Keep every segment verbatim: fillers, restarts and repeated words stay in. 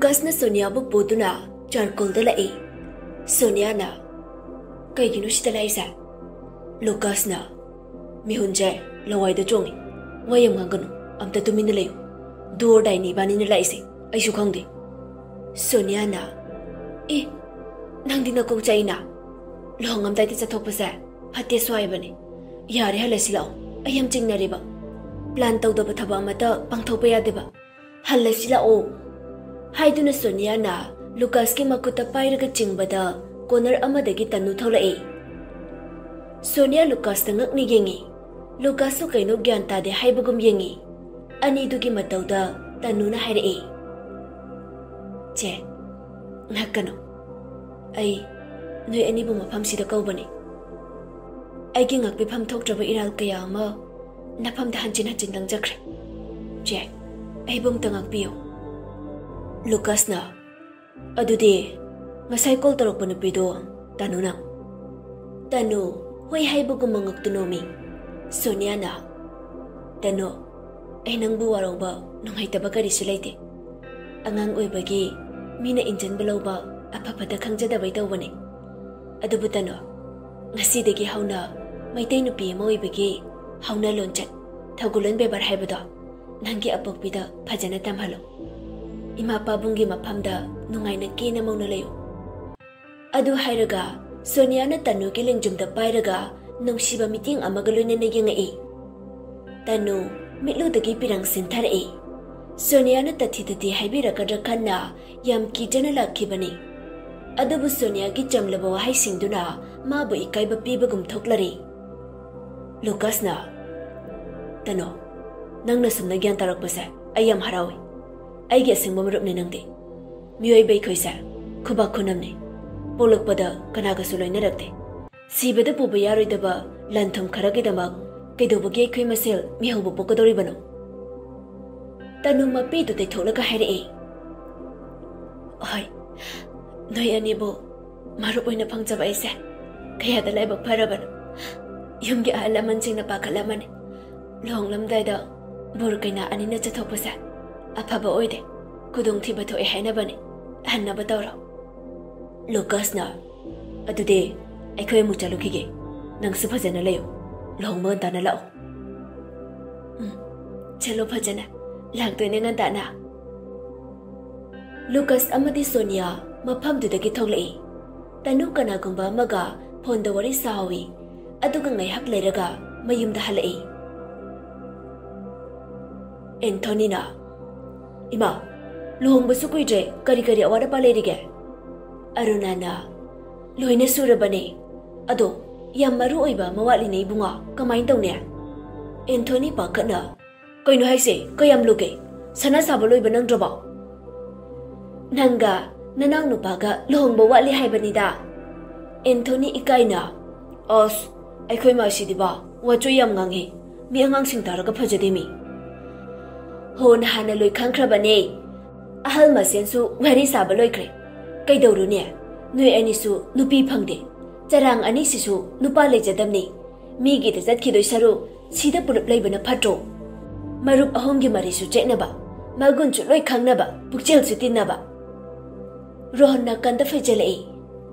ꯂꯨꯀꯥꯁꯅ ꯁꯣꯅꯤꯌꯥꯕꯨ ꯄꯨꯗꯨꯅ ꯆꯥꯔꯀꯣꯜꯗ ꯂꯥꯛꯏ꯫ ꯁꯣꯅꯤꯌꯥꯅ, "ꯀꯩꯒꯤꯅꯣ ꯁꯤꯗ ꯂꯥꯛꯏꯁꯦ?" ꯂꯨꯀꯥꯁꯅ, "ꯃꯤꯍꯨꯟꯁꯦ ꯂꯋꯥꯏꯗ ꯆꯣꯡꯉꯤ꯫ ꯋꯥ ꯌꯥꯝ ꯉꯥꯡꯒꯅꯨ, ꯑꯝꯇ ꯇꯨꯃꯤꯟꯅ ꯂꯩꯌꯨ꯫ ꯗꯨ ꯑꯣꯔ ꯗꯥꯏꯅꯤ ꯏꯕꯥꯅꯤꯅ ꯂꯥꯛꯏꯁꯦ, ꯑꯩꯁꯨ ꯈꯪꯗꯦ꯫" ꯁꯣꯅꯤꯌꯥꯅ, "ꯑꯦ, ꯅꯪꯗꯤ ꯅꯀꯣꯛ ꯆꯥꯛꯏꯅ? ꯂꯨꯍꯣꯡꯉꯝꯗꯥꯏꯗ ꯆꯠꯊꯣꯛꯄꯁꯦ ꯐꯠꯇꯦꯁꯨ ꯍꯥꯏꯕꯅꯦ꯫ ꯌꯥꯔꯦ, ꯍꯜꯂꯁꯤ ꯂꯥꯛꯑꯣ, ꯑꯩ ꯌꯥꯝ ꯆꯤꯡꯅꯔꯦꯕ꯫ ꯄ꯭ꯂꯥꯟ ꯇꯧꯗꯕ ꯊꯕꯛ ꯑꯃꯠꯇ ꯄꯥꯡꯊꯣꯛꯄ ꯌꯥꯗꯦꯕ꯫ ꯍꯜꯂꯁꯤ ꯂꯥꯛꯑꯣ꯫" ꯍꯥꯏꯗꯨꯅ ꯁꯣꯅꯤꯌꯥꯅ ꯂꯨꯀꯥꯁꯀꯤ ꯃꯈꯨꯠꯇ ꯄꯥꯏꯔꯒ ꯆꯤꯡꯕꯗ ꯀꯣꯅꯔ ꯑꯃꯗꯒꯤ ꯇꯅꯨ ꯊꯣꯛꯂꯛꯏ꯫ ꯁꯣꯅꯤꯌꯥ ꯂꯨꯀꯥꯁꯇ ꯉꯛꯅ ꯌꯦꯡꯉꯤ꯫ ꯂꯨꯀꯥꯁꯁꯨ ꯀꯩꯅꯣ ꯒ꯭ꯌꯥꯟ ꯇꯥꯗꯦ ꯍꯥꯏꯕꯒꯨꯝ ꯌꯦꯡꯉꯤ꯫ ꯑꯅꯤꯗꯨꯒꯤ ꯃꯇꯧꯗ ꯇꯅꯨꯅ ꯍꯥꯏꯔꯛꯏ, "ꯆꯦ, ꯉꯛꯀꯅꯨ꯫ ꯑꯩ ꯅꯣꯏ ꯑꯅꯤꯕꯨ ꯃꯐꯝꯁꯤꯗ ꯀꯧꯕꯅꯤ꯫ ꯑꯩꯒꯤ ꯉꯥꯛꯄꯤꯐꯝ ꯊꯣꯛꯇ꯭ꯔꯕ ꯏꯔꯥꯜ ꯀꯌꯥ ꯑꯃ ꯅꯐꯝꯗ ꯍꯟꯖꯤꯟ ꯍꯟꯖꯤꯟ ꯂꯪꯖꯈ꯭ꯔꯦ꯫ ꯆꯦ, ꯑꯩꯕꯨ ꯑꯝꯇ ꯉꯥꯛꯄꯤꯌꯨ꯫" ꯂꯨꯀꯥꯁꯅ, "ꯑꯗꯨꯗꯤ ꯉꯁꯥꯏ ꯀꯣꯜ ꯇꯧꯔꯛꯄ ꯅꯨꯄꯤꯗꯣ ꯇꯅꯨ ꯅꯪ?" ꯇꯅꯨ ꯍꯣꯏ ꯍꯥꯏꯕꯒꯨꯝ ꯃꯉꯛꯇꯨ ꯅꯣꯝꯃꯤ꯫ ꯁꯣꯅꯤꯌꯥꯅ, "ꯇꯅꯨ, ꯑꯩ ꯅꯪꯕꯨ ꯋꯥꯔꯧꯕ ꯅꯨꯡꯉꯥꯏꯇꯕ ꯀꯔꯤꯁꯨ ꯂꯩꯇꯦ꯫ ꯑꯉꯥꯡ ꯑꯣꯏꯕꯒꯤ ꯃꯤꯅ ꯏꯟꯖꯟꯕ ꯂꯧꯕ ꯑꯐ ꯐꯠꯇ ꯈꯪꯖꯗꯕꯩ ꯇꯧꯕꯅꯤ꯫ ꯑꯗꯨꯕꯨ ꯇꯅꯨ, ꯉꯁꯤꯗꯒꯤ ꯍꯧꯅ ꯃꯩꯇꯩ ꯅꯨꯄꯤ ꯑꯃ ꯑꯣꯏꯕꯒꯤ ꯍꯧꯅ ꯂꯣꯟꯆꯠ, ꯊꯧꯒꯜꯂꯣꯟ ꯕꯦꯕꯥꯔ ꯍꯥꯏꯕꯗꯣ ꯅꯪꯒꯤ ꯑꯄꯣꯛꯄꯤꯗ ꯐꯖꯅ ꯇꯝꯍꯜꯂꯨ꯫ ꯏꯃꯥ ꯄꯥꯕꯨꯡꯒꯤ ꯃꯐꯝꯗ ꯅꯨꯡꯉꯥꯏꯅ ꯀꯦꯅ ꯃꯧꯅ ꯂꯩꯌꯨ꯫" ꯑꯗꯨ ꯍꯥꯏꯔꯒ ꯁꯣꯅꯤꯌꯥꯅ ꯇꯅꯨꯒꯤ ꯂꯦꯡꯖꯨꯝꯗ ꯄꯥꯏꯔꯒ ꯅꯨꯡꯁꯤꯕ ꯃꯤꯠꯌꯦꯡ ꯑꯃꯒ ꯂꯣꯏꯅꯅ ꯌꯦꯡꯉꯛꯏ꯫ ꯇꯅꯨ ꯃꯤꯠꯂꯨꯗꯒꯤ ꯄꯤꯔꯪ ꯁꯤꯟꯊꯔꯛꯏ꯫ ꯁꯣꯅꯤꯌꯥꯅ ꯇꯊꯤ ꯇꯊꯤ ꯍꯥꯏꯕꯤꯔꯛꯀꯗ꯭ꯔꯥ ꯈꯟꯅ ꯌꯥꯝ ꯀꯤꯖꯅ ꯂꯥꯛꯈꯤꯕꯅꯤ꯫ ꯑꯗꯨꯕꯨ ꯁꯣꯅꯤꯌꯥꯒꯤ ꯆꯝꯂꯕ ꯋꯥꯍꯩꯁꯤꯡꯗꯨꯅ ꯃꯥꯕꯨ ꯏꯀꯥꯏꯕ ꯄꯤꯕꯒꯨꯝ ꯊꯣꯛꯂꯔꯤ꯫ ꯂꯨꯀꯥꯁꯅ, "ꯇꯅꯨ, ꯅꯪꯅ ꯁꯨꯝꯅ ꯒ꯭ꯌꯥꯟ ꯇꯥꯔꯛꯄꯁꯦ ꯑꯩ ꯌꯥꯝ ꯍꯔꯥꯎꯏ꯫ ꯑꯩꯒꯤ ꯑꯁꯦꯡꯕ ꯃꯔꯨꯞꯅꯤ ꯅꯪꯗꯤ꯫ ꯃꯤꯑꯣꯏꯕ ꯑꯩꯈꯣꯏꯁꯦ ꯈꯨꯕꯥꯛ ꯈꯨꯅꯝꯅꯤ꯫ ꯄꯣꯛꯂꯛꯄꯗ ꯀꯅꯥꯒꯁꯨ ꯂꯣꯏꯅꯔꯛꯇꯦ꯫ ꯁꯤꯕꯗ ꯄꯨꯕ ꯌꯥꯔꯣꯏꯗꯕ ꯂꯟ ꯊꯨꯝ ꯈꯔꯒꯤꯗꯃꯛ ꯀꯩꯗꯧꯕꯒꯤ ꯑꯩꯈꯣꯏ ꯃꯁꯦꯜ ꯃꯤꯍꯧꯕ ꯄꯣꯛꯀꯗꯧꯔꯤꯕꯅꯣ?" ꯇꯅꯨ ꯃꯄꯤꯗꯨ ꯇꯩꯊꯣꯛꯂꯒ ꯍꯥꯏꯔꯛꯏ, "ꯍꯣꯏ, ꯅꯣꯏ ꯑꯅꯤꯕꯨ ꯃꯔꯨꯞ ꯑꯣꯏꯅ ꯐꯪꯖꯕ ꯑꯩꯁꯦ ꯀꯌꯥꯗ ꯂꯥꯏꯕꯛ ꯐꯔꯕꯅꯣ꯫ ꯌꯨꯝꯒꯤ ꯑꯍꯜ ꯂꯃꯟꯁꯤꯡꯅ ꯄꯥꯈꯠꯂꯝꯃꯅꯤ, ꯂꯨꯍꯣꯡꯂꯝꯗꯥꯏꯗ ꯕꯣꯔ ꯀꯩꯅꯥ ꯑꯅꯤꯅ ꯆꯠꯊꯣꯛꯄꯁꯦ ꯑꯐꯕ ꯑꯣꯏꯗꯦ꯫ ꯈꯨꯗꯣꯡꯊꯤꯕ ꯊꯣꯛꯑꯦ ꯍꯥꯏꯅꯕꯅꯦ꯫ ꯍꯟꯅꯕ ꯇꯧꯔꯣ꯫ ꯂꯨꯀꯥꯁꯅ, "ꯑꯗꯨꯗꯤ ꯑꯩꯈꯣꯏ ꯑꯃꯨꯛ ꯆꯠꯂꯨꯈꯤꯒꯦ꯫ ꯅꯪꯁꯨ ꯐꯖꯅ ꯂꯩꯌꯨ꯫ ꯂꯨꯍꯣꯡꯕ ꯉꯟꯇꯥꯅ ꯂꯥꯛꯑꯣ꯫" "ꯎꯝ, ꯆꯠꯂꯣ ꯐꯖꯅ꯫ ꯂꯥꯛꯇꯣꯏꯅꯦ ꯉꯟꯇꯥꯅ꯫" ꯂꯨꯀꯥꯁ ꯑꯃꯗꯤ ꯁꯣꯅꯤꯌꯥ ꯃꯐꯝꯗꯨꯗꯒꯤ ꯊꯣꯛꯂꯛꯏ꯫ ꯇꯅꯨ ꯀꯅꯥꯒꯨꯝꯕ ꯑꯃꯒ ꯐꯣꯟꯗ ꯋꯥꯔꯤ ꯁꯥꯍꯧꯏ, ꯑꯗꯨꯒ ꯉꯥꯏꯍꯥꯛ ꯂꯩꯔꯒ ꯃꯌꯨꯝꯗ ꯍꯜꯂꯛꯏ꯫ ꯑꯦꯟꯊꯣꯅꯤꯅ, "ꯏꯃꯥ, ꯂꯨꯍꯣꯡꯕꯁꯨ ꯀꯨꯏꯗ꯭ꯔꯦ, ꯀꯔꯤ ꯀꯔꯤ ꯑꯋꯥꯠ ꯑꯄꯥ ꯂꯩꯔꯤꯒꯦ?" ꯑꯔꯨꯅꯥꯅ, "ꯂꯣꯏꯅ ꯁꯨꯔꯕꯅꯦ꯫ ꯑꯗꯣ ꯌꯥꯝ ꯃꯔꯨ ꯑꯣꯏꯕ ꯑꯃ ꯋꯥꯠꯂꯤꯅꯦ ꯏꯕꯨꯡꯉꯣ, ꯀꯃꯥꯏꯅ ꯇꯧꯅꯤ?" ꯑꯦꯟꯊꯣꯅꯤ ꯄꯥꯈꯠꯅ, "ꯀꯩꯅꯣ ꯍꯥꯏꯁꯦ? ꯀꯌꯥꯝ ꯂꯨꯒꯦ? ꯁꯅꯥ ꯁꯥꯕ ꯂꯣꯏꯕ ꯅꯪꯗ꯭ꯔꯕꯣ?" "ꯅꯪꯒ ꯅꯅꯥꯎ ꯅꯨꯄꯥꯒ ꯂꯨꯍꯣꯡꯕ ꯋꯥꯠꯂꯤ ꯍꯥꯏꯕꯅꯤꯗ꯫" ꯑꯦꯟꯊꯣꯅꯤ ꯏꯀꯥꯏꯅ, "ꯑꯁ, ꯑꯩꯈꯣꯏ ꯃꯥꯁꯤꯗꯤꯕ ꯋꯥꯆꯣꯏ ꯌꯥꯝ ꯉꯥꯡꯉꯤ꯫ ꯃꯤ ꯑꯉꯥꯡꯁꯤꯡ ꯇꯥꯔꯒ ꯐꯖꯗꯦ ꯃꯤ꯫" "ꯍꯣ, ꯅꯍꯥꯟꯅ ꯂꯣꯏ ꯈꯪꯈ꯭ꯔꯕꯅꯦ꯫ ꯑꯍꯜ ꯃꯁꯦꯟꯁꯨ ꯋꯥꯔꯤ ꯁꯥꯕ ꯂꯣꯏꯈ꯭ꯔꯦ꯫ ꯀꯩꯗꯧꯔꯨꯅꯤ? ꯅꯣꯏ ꯑꯅꯤꯁꯨ ꯅꯨꯄꯤ ꯐꯪꯗꯦ꯫ ꯆꯔꯥꯡ ꯑꯅꯤꯁꯤꯁꯨ ꯅꯨꯄꯥ ꯂꯩꯖꯗꯕꯅꯤ꯫ ꯃꯤꯒꯤꯗ ꯆꯠꯈꯤꯗꯣꯏ ꯁꯔꯨꯛ ꯁꯤꯗ ꯄꯨꯂꯞ ꯂꯩꯕꯅ ꯐꯠꯇ꯭ꯔꯣ? ꯃꯔꯨꯞ ꯑꯍꯨꯝꯒꯤ ꯃꯔꯤꯁꯨ ꯆꯦꯠꯅꯕ, ꯃꯒꯨꯟꯁꯨ ꯂꯣꯏ ꯈꯪꯅꯕ, ꯄꯨꯛꯆꯦꯜꯁꯨ ꯇꯤꯟꯅꯕ꯫" ꯔꯣꯍꯟ ꯅꯥꯀꯟꯗ ꯐꯩꯖꯜꯂꯛꯏ꯫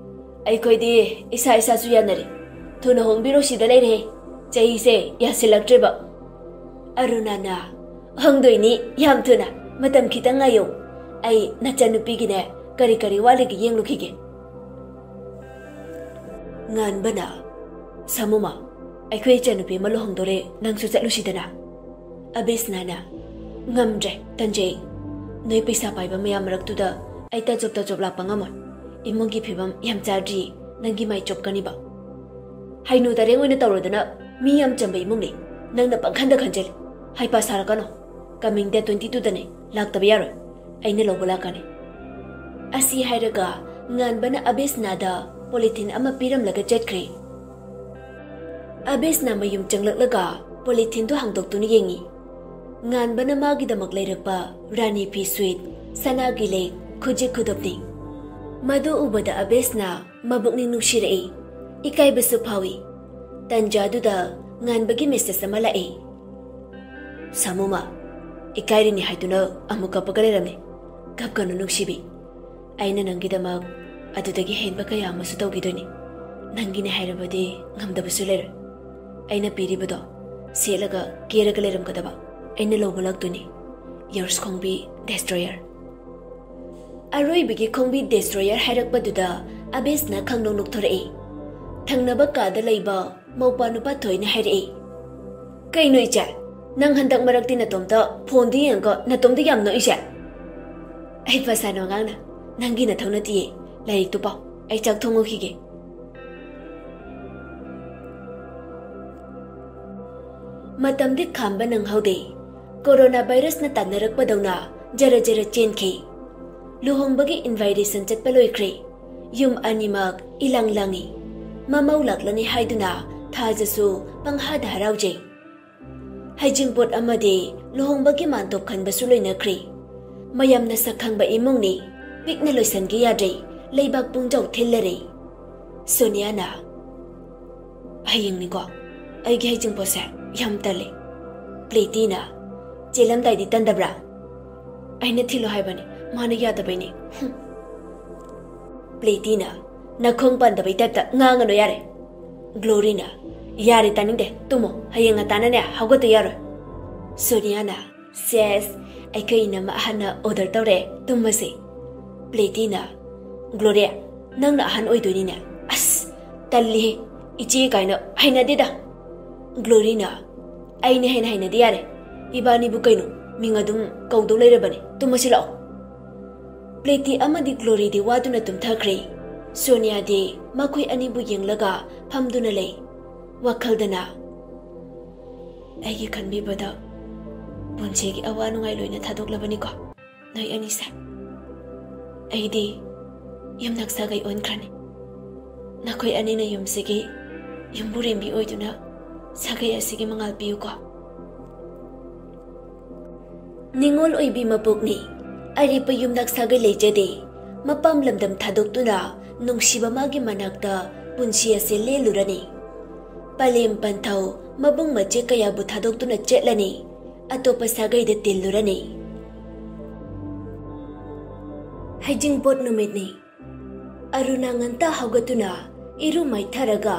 "ꯑꯩꯈꯣꯏꯗꯤ ꯏꯁꯥ ꯏꯁꯥꯁꯨ ꯌꯥꯅꯔꯦ꯫ ꯊꯨꯅ ꯍꯣꯡꯕꯤꯔꯣ, ꯁꯤꯗ ꯂꯩꯔꯦ꯫ ꯆꯍꯤꯁꯦ ꯌꯥꯁꯤꯜꯂꯛꯇ꯭ꯔꯦꯕ꯫" ꯑꯔꯨꯅꯥꯅ, "ꯍꯣꯡꯗꯣꯏꯅꯤ ꯌꯥꯝ ꯊꯨꯅ, ꯃꯇꯝ ꯈꯤꯇꯪ ꯉꯥꯏꯌꯣ꯫ ꯑꯩ ꯅꯆꯟꯅꯨꯄꯤꯒꯤꯅꯦ ꯀꯔꯤ ꯀꯔꯤ ꯋꯥꯠꯂꯤꯒꯦ ꯌꯦꯡꯂꯨꯈꯤꯒꯦ꯫" ꯉꯥꯟꯕꯅ, "ꯁꯥꯃꯨꯃ, ꯑꯩꯈꯣꯏ ꯏꯆꯟꯅꯨꯄꯤ ꯑꯃ ꯂꯨꯍꯣꯡꯗꯣꯔꯦ, ꯅꯪꯁꯨ ꯆꯠꯂꯨꯁꯤꯗꯅ꯫" ꯑꯕꯦꯁꯅꯥꯅ, "ꯉꯝꯗ꯭ꯔꯦ, ꯇꯟꯖꯩ꯫ ꯅꯣꯏ ꯄꯩꯁꯥ ꯄꯥꯏꯕ ꯃꯌꯥꯝ ꯃꯔꯛꯇꯨꯗ ꯑꯩ ꯇꯥꯖꯣꯞ ꯇꯥꯖꯣꯞ ꯂꯥꯛꯄ ꯉꯝꯃꯣꯏ꯫ ꯏꯃꯨꯡꯒꯤ ꯐꯤꯕꯝ ꯌꯥꯝ ꯆꯥꯗ꯭ꯔꯤꯌꯦ, ꯅꯪꯒꯤ ꯃꯥꯏ ꯆꯣꯞꯀꯅꯤꯕ꯫" "ꯍꯩꯅꯨ ꯇꯔꯦꯡ ꯑꯣꯏꯅ ꯇꯧꯔꯣꯗꯅ, ꯃꯤ ꯌꯥꯝ ꯆꯝꯕ ꯏꯃꯨꯡꯅꯤ꯫ ꯅꯪꯅ ꯄꯪꯈꯟꯗ ꯈꯟꯖꯜꯂꯤ꯫ ꯍꯩꯄꯥ ꯁꯥꯔꯛꯀꯅꯨ꯫ Coming date twenty two ꯗꯅꯦ, ꯂꯥꯛꯇꯕ ꯌꯥꯔꯣꯏ꯫ ꯑꯩꯅ ꯂꯧꯕ ꯂꯥꯛꯀꯅꯤ꯫" ꯑꯁꯤ ꯍꯥꯏꯔꯒ ꯉꯥꯟꯕꯅ ꯑꯕꯦꯁꯅꯥꯗ ꯄꯣꯂꯤꯊꯤꯟ ꯑꯃ ꯄꯤꯔꯝꯂꯒ ꯆꯠꯈ꯭ꯔꯦ꯫ ꯑꯕꯦꯁꯅꯥ ꯃꯌꯨꯝ ꯆꯪꯂꯛꯂꯒ ꯄꯣꯂꯤꯊꯤꯟꯗꯨ ꯍꯥꯡꯗꯣꯛꯇꯨꯅ ꯌꯦꯡꯉꯤ꯫ ꯉꯥꯟꯕꯅ ꯃꯥꯒꯤꯗꯃꯛ ꯂꯩꯔꯛꯄ ꯔꯥꯅꯤ ꯐꯤ ꯁꯨꯏꯠ, ꯁꯅꯥꯒꯤ ꯂꯤꯛ, ꯈꯨꯖꯤꯛ ꯈꯨꯗꯣꯞꯅꯤ꯫ ꯃꯗꯨ ꯎꯕꯗ ꯑꯕꯦꯁꯅꯥ ꯃꯕꯨꯛꯅꯤꯡ ꯅꯨꯡꯁꯤꯔꯛꯏ, ꯏꯀꯥꯏꯕꯁꯨ ꯐꯥꯎꯏ꯫ ꯇꯟꯖꯥꯗꯨꯗ ꯉꯥꯟꯕꯒꯤ ꯃꯦꯁꯦꯖ ꯑꯃ ꯂꯥꯛꯏ꯫ "ꯁꯥꯃꯨꯃ, ꯏꯀꯥꯏꯔꯤꯅꯤ ꯍꯥꯏꯗꯨꯅ ꯑꯃꯨꯛ ꯀꯞꯄꯒ ꯂꯩꯔꯝꯃꯦ꯫ ꯀꯞꯀꯅꯨ ꯅꯨꯡꯁꯤꯕꯤ, ꯑꯩꯅ ꯅꯪꯒꯤꯗꯃꯛ ꯑꯗꯨꯗꯒꯤ ꯍꯦꯟꯕ ꯀꯌꯥ ꯑꯃꯁꯨ ꯇꯧꯈꯤꯗꯣꯏꯅꯤ꯫ ꯅꯪꯒꯤꯅꯦ ꯍꯥꯏꯔꯕꯗꯤ ꯉꯝꯗꯕꯁꯨ ꯂꯩꯔꯣꯏ꯫ ꯑꯩꯅ ꯄꯤꯔꯤꯕꯗꯣ ꯁꯦꯠꯂꯒ ꯀꯦꯔꯒ ꯂꯩꯔꯝꯒꯗꯕ ꯑꯩꯅ ꯂꯧꯕ ꯂꯥꯛꯇꯣꯏꯅꯤ꯫ Yours, ꯈꯣꯡꯕꯤ destroyer꯫ ꯑꯔꯣꯏꯕꯒꯤ ꯈꯣꯡꯕꯤ destroyer ꯍꯥꯏꯔꯛꯄꯗꯨꯗ ꯑꯕꯦꯁꯅ ꯈꯪꯅꯣꯛ ꯅꯣꯛꯊꯣꯔꯛꯏ꯫ ꯊꯪꯅꯕ ꯀꯥꯗ ꯂꯩꯕ ꯃꯧꯄꯥ ꯅꯨꯄꯥ ꯊꯣꯏꯅ ꯍꯥꯏꯔꯛꯏ, "ꯀꯩꯅꯣ ꯏꯆꯦ, ꯅꯪ ꯍꯟꯗꯛ ꯃꯔꯛꯇꯤ ꯅꯇꯣꯝꯇ ꯐꯣꯟꯗ ꯌꯦꯡꯉꯒ ꯅꯇꯣꯝꯇ ꯌꯥꯝ ꯅꯣꯛꯏꯁꯦ?" "ꯑꯩ ꯄꯁꯥꯅꯣ ꯑꯉꯥꯡꯅ, ꯅꯪꯒꯤ ꯅꯊꯧ ꯅꯠꯇꯤꯌꯦ꯫ ꯂꯥꯏꯔꯤꯛꯇꯨ ꯄꯥꯎ, ꯑꯩ ꯆꯥꯛ ꯊꯣꯡꯉꯨꯈꯤꯒꯦ꯫" ꯃꯇꯝꯗꯤ ꯈꯥꯝꯕ ꯅꯪꯍꯧꯗꯦ꯫ ꯀꯣꯔꯣꯅꯥ ꯚꯥꯏꯔꯁꯅ ꯇꯥꯟꯅꯔꯛꯄꯗꯧꯅ ꯖꯔ ꯖꯔ ꯆꯦꯟꯈꯤ꯫ ꯂꯨꯍꯣꯡꯕꯒꯤ invitation ꯆꯠꯄ ꯂꯣꯏꯈ꯭ꯔꯦ꯫ ꯌꯨꯝ ꯑꯅꯤꯃꯛ ꯏꯂꯥꯡ ꯂꯥꯡꯏ꯫ ꯃꯃꯧ ꯂꯥꯛꯂꯅꯤ ꯍꯥꯏꯗꯨꯅ ꯊꯥꯖꯁꯨ ꯄꯪꯍꯥꯗ ꯍꯔꯥꯎꯖꯩ꯫ ꯍꯩꯖꯤꯡꯄꯣꯠ ꯑꯃꯗꯤ ꯂꯨꯍꯣꯡꯕꯒꯤ ꯃꯥꯟꯇꯣꯞ ꯈꯟꯕꯁꯨ ꯂꯣꯏꯅꯈ꯭ꯔꯦ꯫ ꯃꯌꯥꯝꯅ ꯁꯛ ꯈꯪꯕ ꯏꯃꯨꯡꯅꯤ꯫ ꯄꯤꯛꯅ ꯂꯣꯏꯁꯟꯒꯦ ꯌꯥꯗ꯭ꯔꯦ꯫ ꯂꯩꯕꯥꯛ ꯄꯨꯡꯖꯥꯎ ꯊꯤꯜꯂꯔꯦ꯫ ꯁꯣꯅꯤꯌꯥꯅ, "ꯍꯌꯦꯡꯅꯤꯀꯣ ꯑꯩꯒꯤ ꯍꯩꯖꯤꯡꯄꯣꯠꯁꯦ꯫ ꯌꯥꯝ ꯇꯜꯂꯦ꯫" ꯄ꯭ꯂꯦꯇꯤꯅ, "ꯆꯦꯜꯂꯝꯗꯥꯏꯗꯤ ꯇꯟꯗꯕ꯭ꯔꯥ?" "ꯑꯩꯅ ꯊꯤꯜꯂꯣ ꯍꯥꯏꯕꯅꯤ, ꯃꯥꯅ ꯌꯥꯗꯕꯩꯅꯤ꯫" ꯍꯨꯝ꯫ ꯄ꯭ꯂꯦꯇꯤꯅ, "ꯅꯈꯣꯡ ꯄꯥꯟꯗꯕꯩ ꯇꯥꯏꯞꯇ ꯉꯥꯡꯒꯅꯨ ꯌꯥꯔꯦ꯫" ꯒ꯭ꯂꯣꯔꯤꯅ, "ꯌꯥꯔꯦ ꯇꯥꯅꯤꯡꯗꯦ, ꯇꯨꯝꯃꯣ, ꯍꯌꯦꯡ ꯉꯟꯇꯥꯅꯅꯦ ꯍꯧꯒꯠꯇ ꯌꯥꯔꯣꯏ꯫" ꯁꯣꯅꯤꯌꯥꯅ, "ꯁꯦꯁ, ꯑꯩꯈꯣꯏ ꯏꯅꯝꯃ ꯑꯍꯟꯅ order ꯇꯧꯔꯦ, ꯇꯨꯝꯃꯁꯦ꯫" ꯄ꯭ꯂꯦꯇꯤꯅ, "ꯒ꯭ꯂꯣꯔꯤꯌꯥ, ꯅꯪꯅ ꯑꯍꯟ ꯑꯣꯏꯗꯣꯏꯅꯤꯅꯦ꯫ ꯑꯁ, ꯇꯜꯂꯤꯍꯦ, ꯏꯆꯦ ꯀꯥꯏꯅ ꯍꯩꯅꯗꯦꯗ꯫" ꯒ꯭ꯂꯣꯔꯤꯅ, "ꯑꯩꯅ ꯍꯦꯟꯅ ꯍꯩꯅꯗꯦ ꯌꯥꯔꯦ꯫ ꯏꯕꯥꯅꯤꯕꯨ ꯀꯩꯅꯣ, ꯃꯤꯡ ꯑꯗꯨꯝ ꯀꯧꯗꯧ ꯂꯩꯔꯕꯅꯦ꯫ ꯇꯨꯝꯃꯁꯤ ꯂꯥꯛꯑꯣ꯫" ꯄ꯭ꯂꯦꯇꯤ ꯑꯃꯗꯤ ꯒ꯭ꯂꯣꯔꯤꯗꯤ ꯋꯥꯗꯨꯅ ꯇꯨꯝꯊꯈ꯭ꯔꯦ꯫ ꯁꯣꯅꯤꯌꯥꯗꯤ ꯃꯈꯣꯏ ꯑꯅꯤꯕꯨ ꯌꯦꯡꯂꯒ ꯐꯝꯗꯨꯅ ꯂꯩ꯫ ꯋꯥꯈꯜꯗꯅ, "ꯑꯩꯒꯤ ꯈꯟꯕꯤꯕꯗ ꯄꯨꯟꯁꯤꯒꯤ ꯑꯋꯥ ꯅꯨꯡꯉꯥꯏ ꯂꯣꯏꯅ ꯊꯥꯗꯣꯛꯂꯕꯅꯤꯀꯣ ꯅꯣꯏ ꯑꯅꯤꯁꯦ꯫ ꯑꯩꯗꯤ ꯌꯨꯝꯅꯥꯛ ꯁꯥꯒꯩ ꯑꯣꯟꯈ꯭ꯔꯅꯤ꯫ ꯅꯈꯣꯏ ꯑꯅꯤꯅ ꯌꯨꯝꯁꯤꯒꯤ ꯌꯨꯝꯕꯨꯔꯦꯝꯕꯤ ꯑꯣꯏꯗꯨꯅ ꯁꯥꯒꯩ ꯑꯁꯤꯒꯤ ꯃꯉꯥꯜ ꯄꯤꯌꯨꯀꯣ꯫" ꯅꯤꯉꯣꯜ ꯑꯣꯏꯕꯤ ꯃꯄꯣꯛꯅꯤ꯫ ꯑꯔꯦꯞꯄ ꯌꯨꯝꯅꯥꯛ ꯁꯥꯒꯩ ꯂꯩꯖꯗꯦ꯫ ꯃꯄꯥꯝ ꯂꯝꯗꯝ ꯊꯥꯗꯣꯛꯇꯨꯅ ꯅꯨꯡꯁꯤꯕ ꯃꯥꯒꯤ ꯃꯅꯥꯛꯇ ꯄꯨꯟꯁꯤ ꯑꯁꯤ ꯂꯦꯜꯂꯨꯔꯅꯤ꯫ ꯄꯂꯦꯝ ꯄꯟꯊꯧ ꯃꯕꯨꯡ ꯃꯆꯦ ꯀꯌꯥꯕꯨ ꯊꯥꯗꯣꯛꯇꯨꯅ ꯆꯠꯂꯅꯤ꯫ ꯑꯇꯣꯞꯄ ꯁꯥꯒꯩꯗ ꯇꯤꯜꯂꯨꯔꯅꯤ꯫ ꯍꯩꯖꯤꯡꯄꯣꯠ ꯅꯨꯃꯤꯠꯅꯤ꯫ ꯑꯔꯨꯅꯥ ꯉꯟꯇꯥ ꯍꯧꯒꯠꯇꯨꯅ ꯏꯔꯨ ꯃꯥꯏꯊꯔꯒ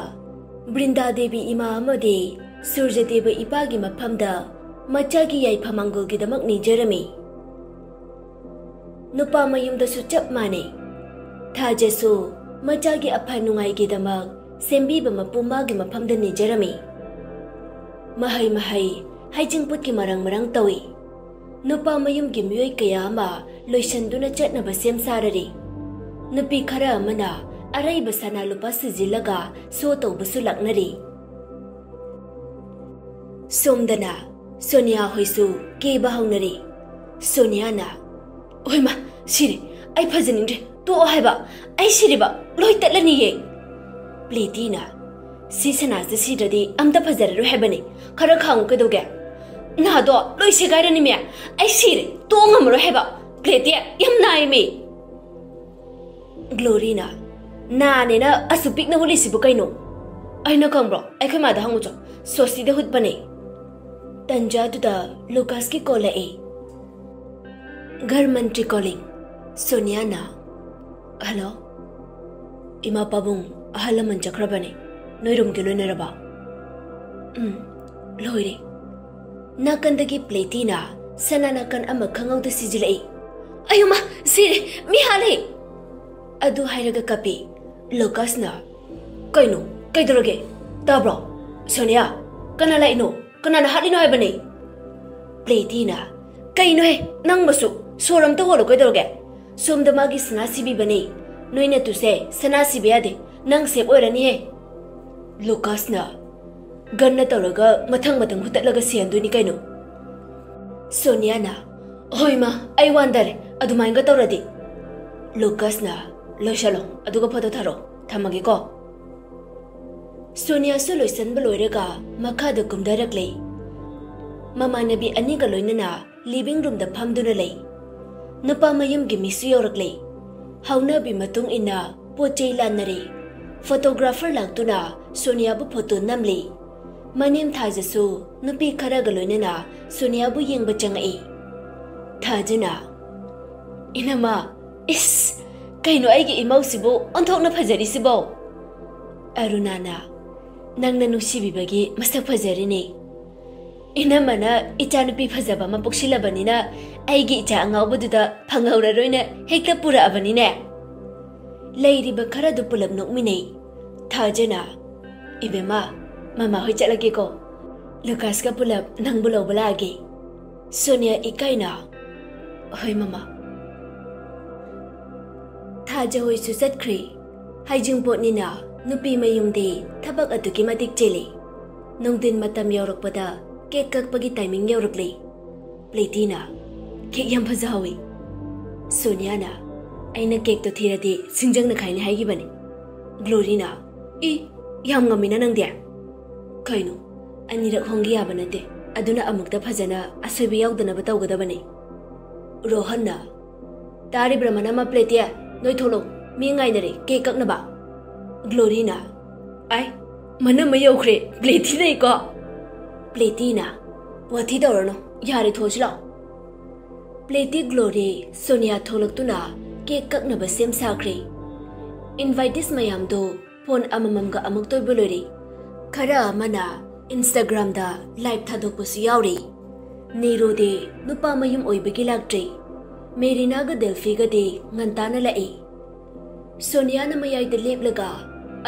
ꯕ꯭ꯔꯤꯟꯗꯥ ꯗꯦꯕꯤ ꯏꯃꯥ ꯑꯃꯗꯤ ꯁꯨꯔꯖꯗꯦꯕ ꯏꯄꯥꯒꯤ ꯃꯐꯝꯗ ꯃꯆꯥꯒꯤ ꯌꯥꯏꯐ ꯃꯪꯒꯣꯜꯒꯤꯗꯃꯛ ꯅꯤꯖꯔꯝꯃꯤ꯫ ꯅꯨꯄꯥ ꯃꯌꯨꯝꯗꯁꯨ ꯆꯞ ꯃꯥꯟꯅꯩ꯫ ꯊꯥꯖꯁꯨ ꯃꯆꯥꯒꯤ ꯑꯐ ꯅꯨꯡꯉꯥꯏꯒꯤꯗꯃꯛ ꯁꯦꯝꯕꯤꯕ ꯃꯄꯨ ꯃꯥꯒꯤ ꯃꯐꯝꯗ ꯅꯤꯖꯔꯝꯃꯤ꯫ ꯃꯍꯩ ꯃꯍꯩ ꯍꯩꯖꯤꯡꯄꯣꯠꯀꯤ ꯃꯔꯥꯡ ꯃꯔꯥꯡ ꯇꯧꯏ꯫ ꯅꯨꯄꯥ ꯃꯌꯨꯝꯒꯤ ꯃꯤꯑꯣꯏ ꯀꯌꯥ ꯑꯃ ꯂꯣꯏꯁꯤꯟꯗꯨꯅ ꯆꯠꯅꯕ ꯁꯦꯝ ꯁꯥꯔꯔꯤ꯫ ꯅꯨꯄꯤ ꯈꯔ ꯑꯃꯅ ꯑꯔꯩꯕ ꯁꯅꯥ ꯂꯨꯄꯥ ꯁꯤꯖꯤꯜꯂꯒ ꯁꯣ ꯇꯧꯕꯁꯨ ꯂꯥꯛꯅꯔꯤ꯫ ꯁꯣꯝꯗꯅ ꯁꯣꯅꯤꯌꯥ ꯍꯣꯏꯁꯨ ꯀꯦꯕ ꯍꯧꯅꯔꯤ꯫ ꯁꯣꯅꯤꯌꯥꯅ, "ꯍꯣꯏꯃ, ꯁꯤꯔꯦ, ꯑꯩ ꯐꯖꯅꯤꯡꯗ꯭ꯔꯦ, ꯇꯣꯛꯑꯣ ꯍꯥꯏꯕ, ꯑꯩ ꯁꯤꯔꯤꯕ, ꯂꯣꯏ ꯇꯠꯂꯅꯤꯌꯦ꯫" ꯄ꯭ꯂꯦꯇꯤꯅ, "ꯁꯤ ꯁꯅꯥꯁꯦ ꯁꯤꯗ꯭ꯔꯗꯤ ꯑꯝꯇ ꯐꯖꯔꯔꯣꯏ ꯍꯥꯏꯕꯅꯤ, ꯈꯔ ꯈꯥꯡꯉꯨ ꯀꯩꯗꯧꯒꯦ? ꯅꯥꯗꯣ ꯂꯣꯏ ꯁꯦꯒꯥꯏꯔꯅꯤꯃꯦ, ꯑꯩ ꯁꯤꯔꯦ, ꯇꯣꯛꯑꯣ ꯉꯝꯃꯔꯣꯏ ꯍꯥꯏꯕ, ꯄ꯭ꯂꯦꯇꯤ ꯌꯥꯝ ꯅꯥꯏꯃꯤ꯫" ꯒ꯭ꯂꯣꯔꯤꯅ, "ꯅꯥꯅꯦꯅ ꯑꯁꯨꯛ ꯄꯤꯛꯅ ꯎꯠꯂꯤꯁꯤꯕꯨ ꯀꯩꯅꯣ?" "ꯑꯩꯅ ꯈꯪꯕ꯭ꯔꯣ? ꯑꯩꯈꯣꯏ ꯃꯥꯗ ꯍꯪꯉꯨꯆꯣ, ꯁꯣꯁꯤꯗ ꯍꯨꯠꯄꯅꯦ꯫" ꯇꯟꯖꯥꯗꯨꯗ ꯂꯨꯀꯥꯁꯀꯤ ꯀꯣꯜ ꯂꯥꯛꯏ꯫ "ꯘꯔ ꯃꯟꯇ꯭ꯔꯤ ꯀꯣꯂꯤꯡ꯫" ꯁꯣꯅꯤꯌꯥꯅ, "ꯍꯜꯂꯣ, ꯏꯃꯥ ꯄꯥꯕꯨꯡ ꯑꯍꯜ ꯂꯃꯟ ꯆꯠꯈ꯭ꯔꯕꯅꯦ, ꯅꯣꯏ ꯔꯨꯝꯒꯤ ꯂꯣꯏꯅꯔꯕ?" "ꯎꯝ, ꯂꯣꯏꯔꯦ꯫" ꯅꯥꯀꯟꯗꯒꯤ ꯄ꯭ꯂꯦꯇꯤꯅ ꯁꯅꯥ ꯅꯥꯀꯟ ꯑꯃ ꯈꯪꯍꯧꯗ ꯁꯤꯖꯤꯜꯂꯛꯏ꯫ "ꯑꯌꯨꯃ, ꯁꯤꯔꯦ, ꯃꯤ ꯍꯥꯠꯂꯦ!" ꯑꯗꯨ ꯍꯥꯏꯔꯒ ꯀꯞꯄꯤ꯫ ꯂꯨꯀꯥꯁꯅ, "ꯀꯩꯅꯣ? ꯀꯩꯗꯧꯔꯒꯦ? ꯇꯥꯕ꯭ꯔꯣ? ꯁꯣꯅꯤꯌꯥ, ꯀꯅꯥ ꯂꯥꯛꯏꯅꯣ? ꯀꯅꯥꯅ ꯍꯥꯠꯂꯤꯅꯣ ꯍꯥꯏꯕꯅꯦ?" ꯄ꯭ꯂꯦꯇꯤꯅ, "ꯀꯩꯅꯣꯍꯦ, ꯅꯪ ꯃꯁꯨ ꯁꯣꯔ ꯑꯝꯇ ꯍꯣꯜꯂꯣ, ꯀꯩꯗꯧꯔꯒꯦ? ꯁꯣꯝꯗ ꯃꯥꯒꯤ ꯁꯅꯥ ꯁꯤꯕꯤꯕꯅꯦ꯫ ꯅꯣꯏ ꯅꯇꯨꯁꯦ ꯁꯅꯥ ꯁꯤꯕ ꯌꯥꯗꯦ, ꯅꯪ ꯁꯦꯞ ꯑꯣꯏꯔꯅꯤꯍꯦ꯫" ꯂꯨꯀꯥꯁꯅ, "ꯒꯟꯅ ꯇꯧꯔꯒ ꯃꯊꯪ ꯃꯊꯪ ꯍꯨꯠꯇꯠꯂꯒ ꯁꯤꯍꯟꯗꯣꯏꯅꯤ ꯀꯩꯅꯣ꯫" ꯁꯣꯅꯤꯌꯥꯅ, "ꯍꯣꯏ ꯃꯥ, ꯑꯩ ꯋꯥꯟꯗꯔꯦ, ꯑꯗꯨꯃꯥꯏꯅꯒ ꯇꯧꯔꯗꯤ꯫" ꯂꯨꯀꯥꯁꯅ, "ꯂꯣꯏꯁꯜꯂꯣ, ꯑꯗꯨꯒ ꯐꯣꯇꯣ ꯊꯥꯔꯛꯑꯣ, ꯊꯝꯃꯒꯦꯀꯣ꯫" ꯁꯣꯅꯤꯌꯥꯁꯨ ꯂꯣꯏꯁꯟꯕ ꯂꯣꯏꯔꯒ ꯃꯈꯥꯗ ꯀꯨꯝꯊꯔꯛꯂꯦ꯫ ꯃꯃꯥꯟꯅꯕꯤ ꯑꯅꯤꯒ ꯂꯣꯏꯅꯅ ꯂꯤꯚꯤꯡ ꯔꯨꯝꯗ ꯐꯝꯗꯨꯅ ꯂꯩ꯫ ꯅꯨꯄꯥ ꯃꯌꯨꯝꯒꯤ ꯃꯤꯁꯨ ꯌꯧꯔꯛꯂꯦ꯫ ꯍꯧꯅꯕꯤ ꯃꯇꯨꯡ ꯏꯟꯅ ꯄꯣꯠ ꯆꯩ ꯂꯥꯟꯅꯔꯦ꯫ ꯐꯣꯇꯣꯒ꯭ꯔꯥꯐꯔ ꯂꯥꯛꯇꯨꯅ ꯁꯣꯅꯤꯌꯥꯕꯨ ꯐꯣꯇꯣ ꯅꯝꯂꯤ꯫ ꯃꯅꯦꯝ ꯊꯥꯖꯁꯨ ꯅꯨꯄꯤ ꯈꯔꯒ ꯂꯣꯏꯅꯅ ꯁꯣꯅꯤꯌꯥꯕꯨ ꯌꯦꯡꯕ ꯆꯪꯉꯛꯏ꯫ ꯊꯥꯖꯅ, "ꯏꯅꯝꯃ, ꯏꯁ, ꯀꯩꯅꯣ ꯑꯩꯒꯤ ꯏꯃꯧꯁꯤꯕꯨ ꯑꯣꯟꯊꯣꯛꯅ ꯐꯖꯔꯤꯁꯤꯕꯣ? ꯑꯔꯨꯅꯥꯅ, "ꯅꯪꯅ ꯅꯨꯡꯁꯤꯕꯤꯕꯒꯤ ꯃꯁꯛ ꯐꯖꯔꯤꯅꯦ꯫ ꯏꯅꯝꯃꯅ ꯏꯆꯥꯅꯨꯄꯤ ꯐꯖꯕ ꯑꯃ ꯄꯣꯛꯁꯤꯜꯂꯕꯅꯤꯅ ꯑꯩꯒꯤ ꯏꯆꯥ ꯑꯉꯥꯎꯕꯗꯨꯗ ꯐꯪꯍꯧꯔꯔꯣꯏꯅ ꯍꯦꯛꯇ ꯄꯨꯔꯛꯑꯕꯅꯤꯅꯦ꯫" ꯂꯩꯔꯤꯕ ꯈꯔꯗꯨ ꯄꯨꯂꯞ ꯅꯣꯛꯃꯤꯟꯅꯩ꯫ ꯊꯥꯖꯅ, "ꯏꯕꯦꯝꯃ, ꯃꯃꯥ ꯍꯣꯏ ꯆꯠꯂꯒꯦꯀꯣ꯫ ꯂꯨꯀꯥꯁꯀ ꯄꯨꯂꯞ ꯅꯪꯕꯨ ꯂꯧꯕ ꯂꯥꯛꯑꯒꯦ꯫" ꯁꯣꯅꯤꯌꯥ ꯏꯀꯥꯏꯅ, "ꯍꯣꯏ ꯃꯃꯥ꯫" ꯊꯥꯖ ꯍꯣꯏꯁꯨ ꯆꯠꯈ꯭ꯔꯦ꯫ ꯍꯩꯖꯤꯡꯄꯣꯠꯅꯤꯅ ꯅꯨꯄꯤ ꯃꯌꯨꯝꯗꯤ ꯊꯕꯛ ꯑꯗꯨꯛꯀꯤ ꯃꯇꯤꯛ ꯆꯤꯜꯂꯤ꯫ ꯅꯨꯡꯊꯤꯟ ꯃꯇꯝ ꯌꯧꯔꯛꯄꯗ ꯀꯦꯛ ꯀꯛꯄꯒꯤ ꯇꯥꯏꯃꯤꯡ ꯌꯧꯔꯛꯂꯦ꯫ ꯄ꯭ꯂꯦꯇꯤꯅ, "ꯀꯦꯛ ꯌꯥꯝ ꯐꯖꯍꯧꯋꯤ꯫" ꯁꯣꯅꯤꯌꯥꯅ, "ꯑꯩꯅ ꯀꯦꯛꯇꯣ ꯊꯤꯔꯗꯤ ꯁꯤꯡꯖꯪꯅ ꯈꯥꯏꯅꯤ ꯍꯥꯏꯈꯤꯕꯅꯤ꯫" ꯒ꯭ꯂꯣꯔꯤꯅ, "ꯏ, ꯌꯥꯝ ꯉꯝꯃꯤꯅ ꯅꯪꯗꯤ꯫" "ꯀꯩꯅꯣ, ꯑꯅꯤꯔꯛ ꯍꯣꯡꯒꯦ ꯌꯥꯕ ꯅꯠꯇꯦ꯫ ꯑꯗꯨꯅ ꯑꯃꯨꯛꯇ ꯐꯖꯅ ꯑꯁꯣꯏꯕ ꯌꯥꯎꯗꯅꯕ ꯇꯧꯒꯗꯕꯅꯤ꯫" ꯔꯣꯍꯟꯅ, "ꯇꯥꯔꯤꯕ꯭ꯔꯥ, ꯃꯅꯝꯃ ꯄ꯭ꯂꯦꯇꯤ? ꯅꯣꯏ ꯊꯣꯛꯂꯛꯑꯣ, ꯃꯤ ꯉꯥꯏꯅꯔꯦ ꯀꯦꯛ ꯀꯛꯅꯕ꯫" ꯒ꯭ꯂꯣꯔꯤꯅ, "ꯑꯥꯏ, ꯃꯅꯝꯃ ꯌꯧꯈ꯭ꯔꯦ, ꯄ꯭ꯂꯦꯇꯤ ꯂꯩꯀꯣ?" ꯄ꯭ꯂꯦꯇꯤꯅ, "ꯋꯥꯊꯤ ꯇꯧꯔꯅꯨ, ꯌꯥꯔꯦ, ꯊꯣꯛꯑꯁꯤ ꯂꯥꯛꯑꯣ꯫" ꯄ꯭ꯂꯦꯇꯤ, ꯒ꯭ꯂꯣꯔꯤ, ꯁꯣꯅꯤꯌꯥ ꯊꯣꯛꯂꯛꯇꯨꯅ ꯀꯦꯛ ꯀꯛꯅꯕ ꯁꯦꯝ ꯁꯥꯈ꯭ꯔꯦ꯫ ꯏꯟꯚꯥꯏꯇꯤꯁ ꯃꯌꯥꯝꯗꯣ ꯐꯣꯟ ꯑꯃꯃꯝꯒ ꯑꯃꯨꯛ ꯇꯣꯏꯕ ꯂꯣꯏꯔꯦ꯫ ꯈꯔ ꯑꯃꯅ ꯏꯟꯁꯇꯥꯒ꯭ꯔꯥꯝꯗ ꯂꯥꯏꯚ ꯊꯥꯗꯣꯛꯄꯁꯨ ꯌꯥꯎꯔꯤ꯫ ꯅꯤꯔꯨꯗꯤ ꯅꯨꯄꯥ ꯃꯌꯨꯝ ꯑꯣꯏꯕꯒꯤ ꯂꯥꯛꯇ꯭ꯔꯦ꯫ ꯃꯦꯔꯤꯅꯥꯒ ꯗꯦꯜꯐꯤꯒꯗꯤ ꯉꯟꯇꯥꯅ ꯂꯥꯛꯏ꯫ ꯁꯣꯅꯤꯌꯥꯅ ꯃꯌꯥꯏꯗ ꯂꯦꯞꯂꯒ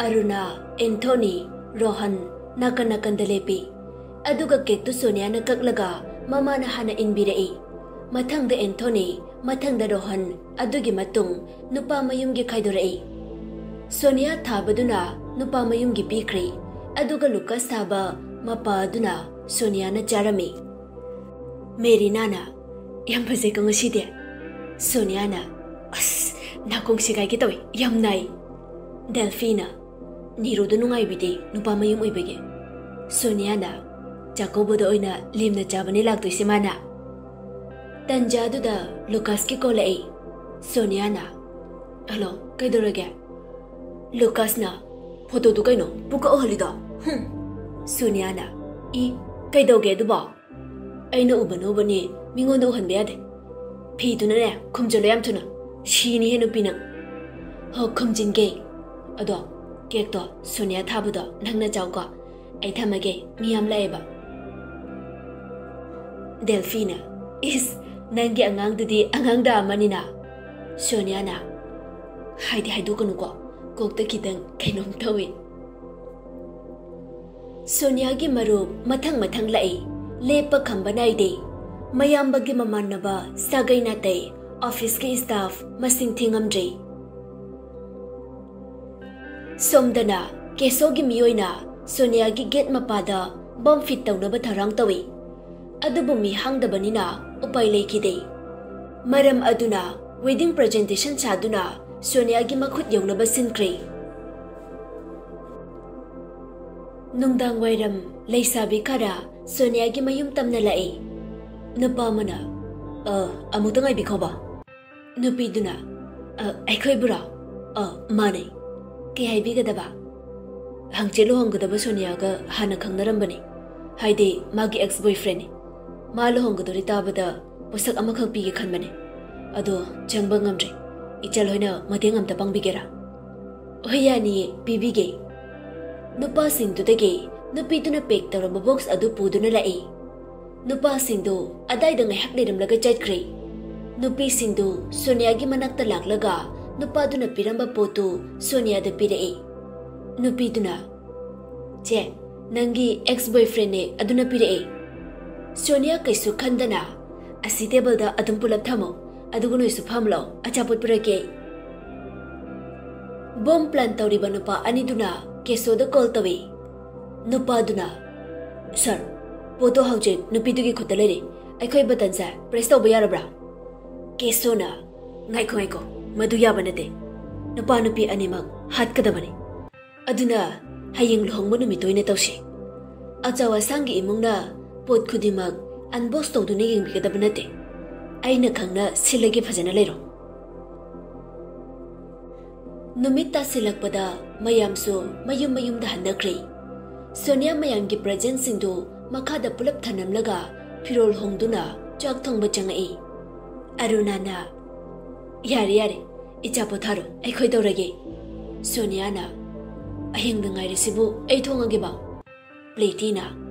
ꯑꯔꯨꯅꯥ, ꯑꯦꯟꯊꯣꯅꯤ, ꯔꯣꯍꯟ ꯅꯥꯀꯟ ꯅꯥꯀꯟꯗ ꯂꯦꯞꯄꯤ꯫ ꯑꯗꯨꯒ ꯀꯦꯛꯇꯨ ꯁꯣꯅꯤꯌꯥꯅ ꯀꯛꯂꯒ ꯃꯃꯥꯅ ꯍꯥꯟꯅ ꯏꯟꯕꯤꯔꯛꯏ꯫ ꯃꯊꯪꯗ ꯑꯦꯟꯊꯣꯅꯤ, ꯃꯊꯪꯗ ꯔꯣꯍꯟ, ꯑꯗꯨꯒꯤ ꯃꯇꯨꯡ ꯅꯨꯄꯥ ꯃꯌꯨꯝꯒꯤ ꯈꯥꯏꯗꯣꯔꯛꯏ꯫ ꯁꯣꯅꯤꯌꯥ ꯊꯥꯕꯗꯨꯅ ꯅꯨꯄꯥ ꯃꯌꯨꯝꯒꯤ ꯄꯤꯈ꯭ꯔꯦ꯫ ꯑꯗꯨꯒ ꯂꯨꯀꯁ ꯊꯥꯕ ꯃꯄꯥ ꯑꯗꯨꯅ ꯁꯣꯅꯤꯌꯥꯅ ꯆꯥꯔꯝꯃꯤ꯫ ꯃꯦꯔꯤꯅꯥꯅ, "ꯌꯥꯝ ꯐꯖꯩꯀꯣ ꯉꯁꯤꯗꯤ?" ꯁꯣꯅꯤꯌꯥꯅ, "ꯑꯁ, ꯅꯥꯀꯣꯡ ꯁꯦꯒꯥꯏꯒꯦ ꯇꯧꯏ, ꯌꯥꯝ ꯅꯥꯏ꯫" ꯗꯦꯜꯐꯤꯅ, "ꯅꯤꯔꯨꯗ ꯅꯨꯡꯉꯥꯏꯕꯤꯗꯦ ꯅꯨꯄꯥ ꯃꯌꯨꯝ ꯑꯣꯏꯕꯒꯤ꯫" ꯁꯣꯅꯤꯌꯥꯅ, "ꯆꯥꯛꯀꯧꯕꯗ ꯑꯣꯏꯅ ꯂꯦꯝꯅ ꯆꯥꯕꯅꯦ ꯂꯥꯛꯇꯣꯏꯁꯦ ꯃꯥꯅ꯫" ꯇꯟꯖꯥꯗꯨꯗ ꯂꯨꯀꯥꯁꯀꯤ ꯀꯣꯜ ꯂꯥꯛꯏ꯫ ꯁꯣꯅꯤꯌꯥꯅ, "ꯍꯜꯂꯣ, ꯀꯩꯗꯧꯔꯒꯦ?" ꯂꯨꯀꯥꯁꯅ, "ꯐꯣꯇꯣꯗꯨ ꯀꯩꯅꯣ ꯄꯨꯀꯛ ꯎꯍꯜꯂꯤꯗꯣ? ꯍꯨꯝ꯫" ꯁꯣꯅꯤꯌꯥꯅ, "ꯏ, ꯀꯩꯗꯧꯒꯦ ꯑꯗꯨꯕꯣ?" "ꯑꯩꯅ ꯎꯕꯅ ꯎꯕꯅꯤ, ꯃꯤꯉꯣꯟꯗ ꯎꯍꯟꯕ ꯌꯥꯗꯦ꯫ ꯐꯤꯗꯨꯅꯅꯦ ꯈꯨꯝꯖꯤꯜꯂꯣ ꯌꯥꯝ ꯊꯨꯅ꯫ ꯁꯤꯅꯤꯍꯦ ꯅꯨꯄꯤ ꯅꯪ꯫ ꯍꯣ, ꯈꯨꯝꯖꯤꯟꯒꯦ꯫ ꯑꯗꯣ ꯀꯦꯛꯇꯣ ꯁꯣꯅꯤꯌꯥ ꯊꯥꯕꯗꯣ ꯅꯪꯅ ꯆꯥꯎꯀꯣ꯫ ꯑꯩ ꯊꯝꯃꯒꯦ, ꯃꯤ ꯌꯥꯝ ꯂꯥꯛꯑꯦꯕ꯫ ꯗꯦꯜꯐꯤꯅ, "ꯏꯁ, ꯅꯪꯒꯤ ꯑꯉꯥꯡꯗꯨꯗꯤ ꯑꯉꯥꯡꯗ ꯑꯃꯅꯤꯅ"꯫ ꯁꯣꯅꯤꯌꯥꯅ, "ꯍꯥꯏꯗꯤ ꯍꯥꯏꯗꯣꯛꯀꯅꯨꯀꯣ, ꯀꯣꯛꯇ ꯈꯤꯇꯪ ꯀꯩꯅꯣꯝ ꯇꯧꯏ"꯫ ꯁꯣꯅꯤꯌꯥꯒꯤ ꯃꯔꯨꯞ ꯃꯊꯪ ꯃꯊꯪ ꯂꯥꯛꯏ꯫ ꯂꯦꯞꯄ ꯈꯝꯕ ꯅꯥꯏꯗꯦ꯫ ꯃꯌꯥꯝꯕꯒꯤ ꯃꯃꯥꯟꯅꯕ, ꯁꯥꯒꯩ ꯅꯥꯇꯩ, ꯑꯣꯐꯤꯁꯀꯤ ꯁ꯭ꯇꯥꯐ ꯃꯁꯤꯡ ꯊꯤꯉꯝꯗ꯭ꯔꯦ꯫ ꯁꯣꯝꯗꯅ ꯀꯦꯁꯣꯒꯤ ꯃꯤꯑꯣꯏꯅ ꯁꯣꯅꯤꯌꯥꯒꯤ ꯒꯦꯠ ꯃꯄꯥꯗ ꯕꯝ ꯐꯤꯠ ꯇꯧꯅꯕ ꯊꯧꯔꯥꯡ ꯇꯧꯏ꯫ ꯑꯗꯨꯕꯨ ꯃꯤ ꯍꯥꯡꯗꯕꯅꯤꯅ ꯎꯄꯥꯏ ꯂꯩꯈꯤꯗꯦ꯫ ꯃꯔꯝ ꯑꯗꯨꯅ ꯋꯦꯗꯤꯡ ꯄ꯭ꯔꯖꯦꯟꯇꯦꯁꯟ ꯁꯥꯗꯨꯅ ꯁꯣꯅꯤꯌꯥꯒꯤ ꯃꯈꯨꯠ ꯌꯧꯅꯕ ꯁꯤꯟꯈ꯭ꯔꯦ꯫ ꯅꯨꯡꯗꯥꯡ ꯋꯥꯏꯔꯝ ꯂꯩꯁꯥꯕꯤ ꯈꯔ ꯁꯣꯅꯤꯌꯥꯒꯤ ꯃꯌꯨꯝ ꯇꯝꯅ ꯂꯥꯛꯏ꯫ ꯅꯨꯄꯥ ꯑꯃꯅ, "ꯑ, ꯑꯃꯨꯛꯇ ꯉꯥꯏꯕꯤꯈꯣꯕ"꯫ ꯅꯨꯄꯤꯗꯨꯅ, "ꯑ, ꯑꯩꯈꯣꯏꯕꯨꯔꯣ?" "ꯑ, ꯃꯥꯅꯦ꯫ ꯀꯩ ꯍꯥꯏꯕꯤꯒꯗꯕ?" "ꯍꯪꯆꯤꯠ ꯂꯨꯍꯣꯡꯒꯗꯕ ꯁꯣꯅꯤꯌꯥꯒ ꯍꯥꯟꯅ ꯈꯪꯅꯔꯝꯕꯅꯦ꯫ ꯍꯥꯏꯗꯤ ꯃꯥꯒꯤ ꯑꯦꯛꯁ ꯕꯣꯏꯐ꯭ꯔꯦꯟꯅꯦ꯫ ꯃꯥ ꯂꯨꯍꯣꯡꯒꯗꯧꯔꯤ ꯇꯥꯕꯗ ꯄꯣꯠꯁꯛ ꯑꯃꯈꯛ ꯄꯤꯒꯦ ꯈꯟꯕꯅꯦ꯫ ꯑꯗꯣ ꯆꯪꯕ ꯉꯝꯗ꯭ꯔꯦ꯫ ꯏꯆꯜ ꯍꯣꯏꯅ ꯃꯇꯦꯡ ꯑꯝꯇ ꯄꯥꯡꯕꯤꯒꯦꯔꯥ?" "ꯍꯣꯏ, ꯌꯥꯅꯤꯌꯦ, ꯄꯤꯕꯤꯒꯦ"꯫ ꯅꯨꯄꯥꯁꯤꯡꯗꯨꯗꯒꯤ ꯅꯨꯄꯤꯗꯨꯅ ꯄꯦꯛ ꯇꯧꯔꯝꯕ ꯕꯣꯛꯁ ꯑꯗꯨ ꯄꯨꯗꯨꯅ ꯂꯥꯛꯏ꯫ ꯅꯨꯄꯥꯁꯤꯡꯗꯨ ꯑꯗꯥꯏꯗ ꯉꯥꯏꯍꯥꯛ ꯂꯩꯔꯝꯂꯒ ꯆꯠꯈ꯭ꯔꯦ꯫ ꯅꯨꯄꯤꯁꯤꯡꯗꯨ ꯁꯣꯅꯤꯌꯥꯒꯤ ꯃꯅꯥꯛꯇ ꯂꯥꯛꯂꯒ ꯅꯨꯄꯥꯗꯨꯅ ꯄꯤꯔꯝꯕ ꯄꯣꯠꯇꯨ ꯁꯣꯅꯤꯌꯥꯗ ꯄꯤꯔꯛꯏ꯫ ꯅꯨꯄꯤꯗꯨꯅ, "ꯆꯦ, ꯅꯪꯒꯤ ꯑꯦꯛꯁ ꯕꯣꯏꯐ꯭ꯔꯦꯟꯅꯦ, ꯑꯗꯨꯅ ꯄꯤꯔꯛꯑꯦ"꯫ ꯁꯣꯅꯤꯌꯥ ꯀꯩꯁꯨ ꯈꯟꯗꯅ, "ꯑꯁꯤ ꯇꯦꯕꯜꯗ ꯑꯗꯨꯝ ꯄꯨꯂꯞ ꯊꯝꯃꯣ, ꯑꯗꯨꯒ ꯅꯣꯏꯁꯨ ꯐꯝꯂꯣ, ꯑꯆꯥꯄꯣꯠ ꯄꯨꯔꯛꯀꯦ"꯫ ꯕꯣꯝ ꯄ꯭ꯂꯥꯟ ꯇꯧꯔꯤꯕ ꯅꯨꯄꯥ ꯑꯅꯤꯗꯨꯅ ꯀꯦꯁꯣꯗ ꯀꯣꯜ ꯇꯧꯏ꯫ ꯅꯨꯄꯥꯗꯨꯅ, "ꯁꯥꯔ, ꯄꯣꯠꯇꯣ ꯍꯧꯖꯤꯛ ꯅꯨꯄꯤꯗꯨꯒꯤ ꯈꯨꯠꯇ ꯂꯩꯔꯦ꯫ ꯑꯩꯈꯣꯏ ꯕꯇꯟꯁꯦ ꯄ꯭ꯔꯦꯁ ꯇꯧꯕ ꯌꯥꯔꯕ꯭ꯔꯥ?" ꯀꯦꯁꯣꯅ, "ꯉꯥꯏꯈꯣ, ꯉꯥꯏꯈꯣ, ꯃꯗꯨ ꯌꯥꯕ ꯅꯠꯇꯦ꯫ ꯅꯨꯄꯥ ꯅꯨꯄꯤ ꯑꯅꯤꯃꯛ ꯍꯥꯠꯀꯗꯕꯅꯤ꯫ ꯑꯗꯨꯅ ꯍꯌꯦꯡ ꯂꯨꯍꯣꯡꯕ ꯅꯨꯃꯤꯠꯇ ꯑꯣꯏꯅ ꯇꯧꯁꯤ꯫ ꯑꯆꯧ ꯑꯁꯥꯡꯒꯤ ꯏꯃꯨꯡꯅ ꯄꯣꯠ ꯈꯨꯗꯤꯡꯃꯛ ꯑꯟꯕꯣꯛꯁ ꯇꯧꯗꯨꯅ ꯌꯦꯡꯕꯤꯒꯗꯕ ꯅꯠꯇꯦ꯫ ꯑꯩꯅ ꯈꯪꯅ ꯁꯤꯜꯂꯒꯦ, ꯐꯖꯅ ꯂꯩꯔꯣ"꯫ ꯅꯨꯃꯤꯠ ꯇꯥꯁꯤꯜꯂꯛꯄꯗ ꯃꯌꯥꯝꯁꯨ ꯃꯌꯨꯝ ꯃꯌꯨꯝꯗ ꯍꯟꯅꯈ꯭ꯔꯦ꯫ ꯁꯣꯅꯤꯌꯥ ꯃꯌꯥꯝꯒꯤ ꯄ꯭ꯔꯖꯦꯟꯁꯤꯡꯗꯨ ꯃꯈꯥꯗ ꯄꯨꯂꯞ ꯊꯅꯝꯂꯒ ꯐꯤꯔꯣꯜ ꯍꯣꯡꯗꯨꯅ ꯆꯥꯛ ꯊꯣꯡꯕ ꯆꯪꯉꯛꯏ꯫ ꯑꯔꯨꯅꯥꯅ, ꯌꯥꯔꯦ, ꯌꯥꯔꯦ, ꯏꯆꯥ ꯄꯣꯊꯥꯔꯣ, ꯑꯩꯈꯣꯏ ꯇꯧꯔꯒꯦ꯫ ꯁꯣꯅꯤꯌꯥꯅ, "ꯑꯍꯤꯡꯗ ꯉꯥꯏꯔꯤꯁꯤꯕꯨ ꯑꯩ ꯊꯣꯡꯉꯒꯦꯕ?" ꯄ꯭ꯂꯦꯇꯤꯅ,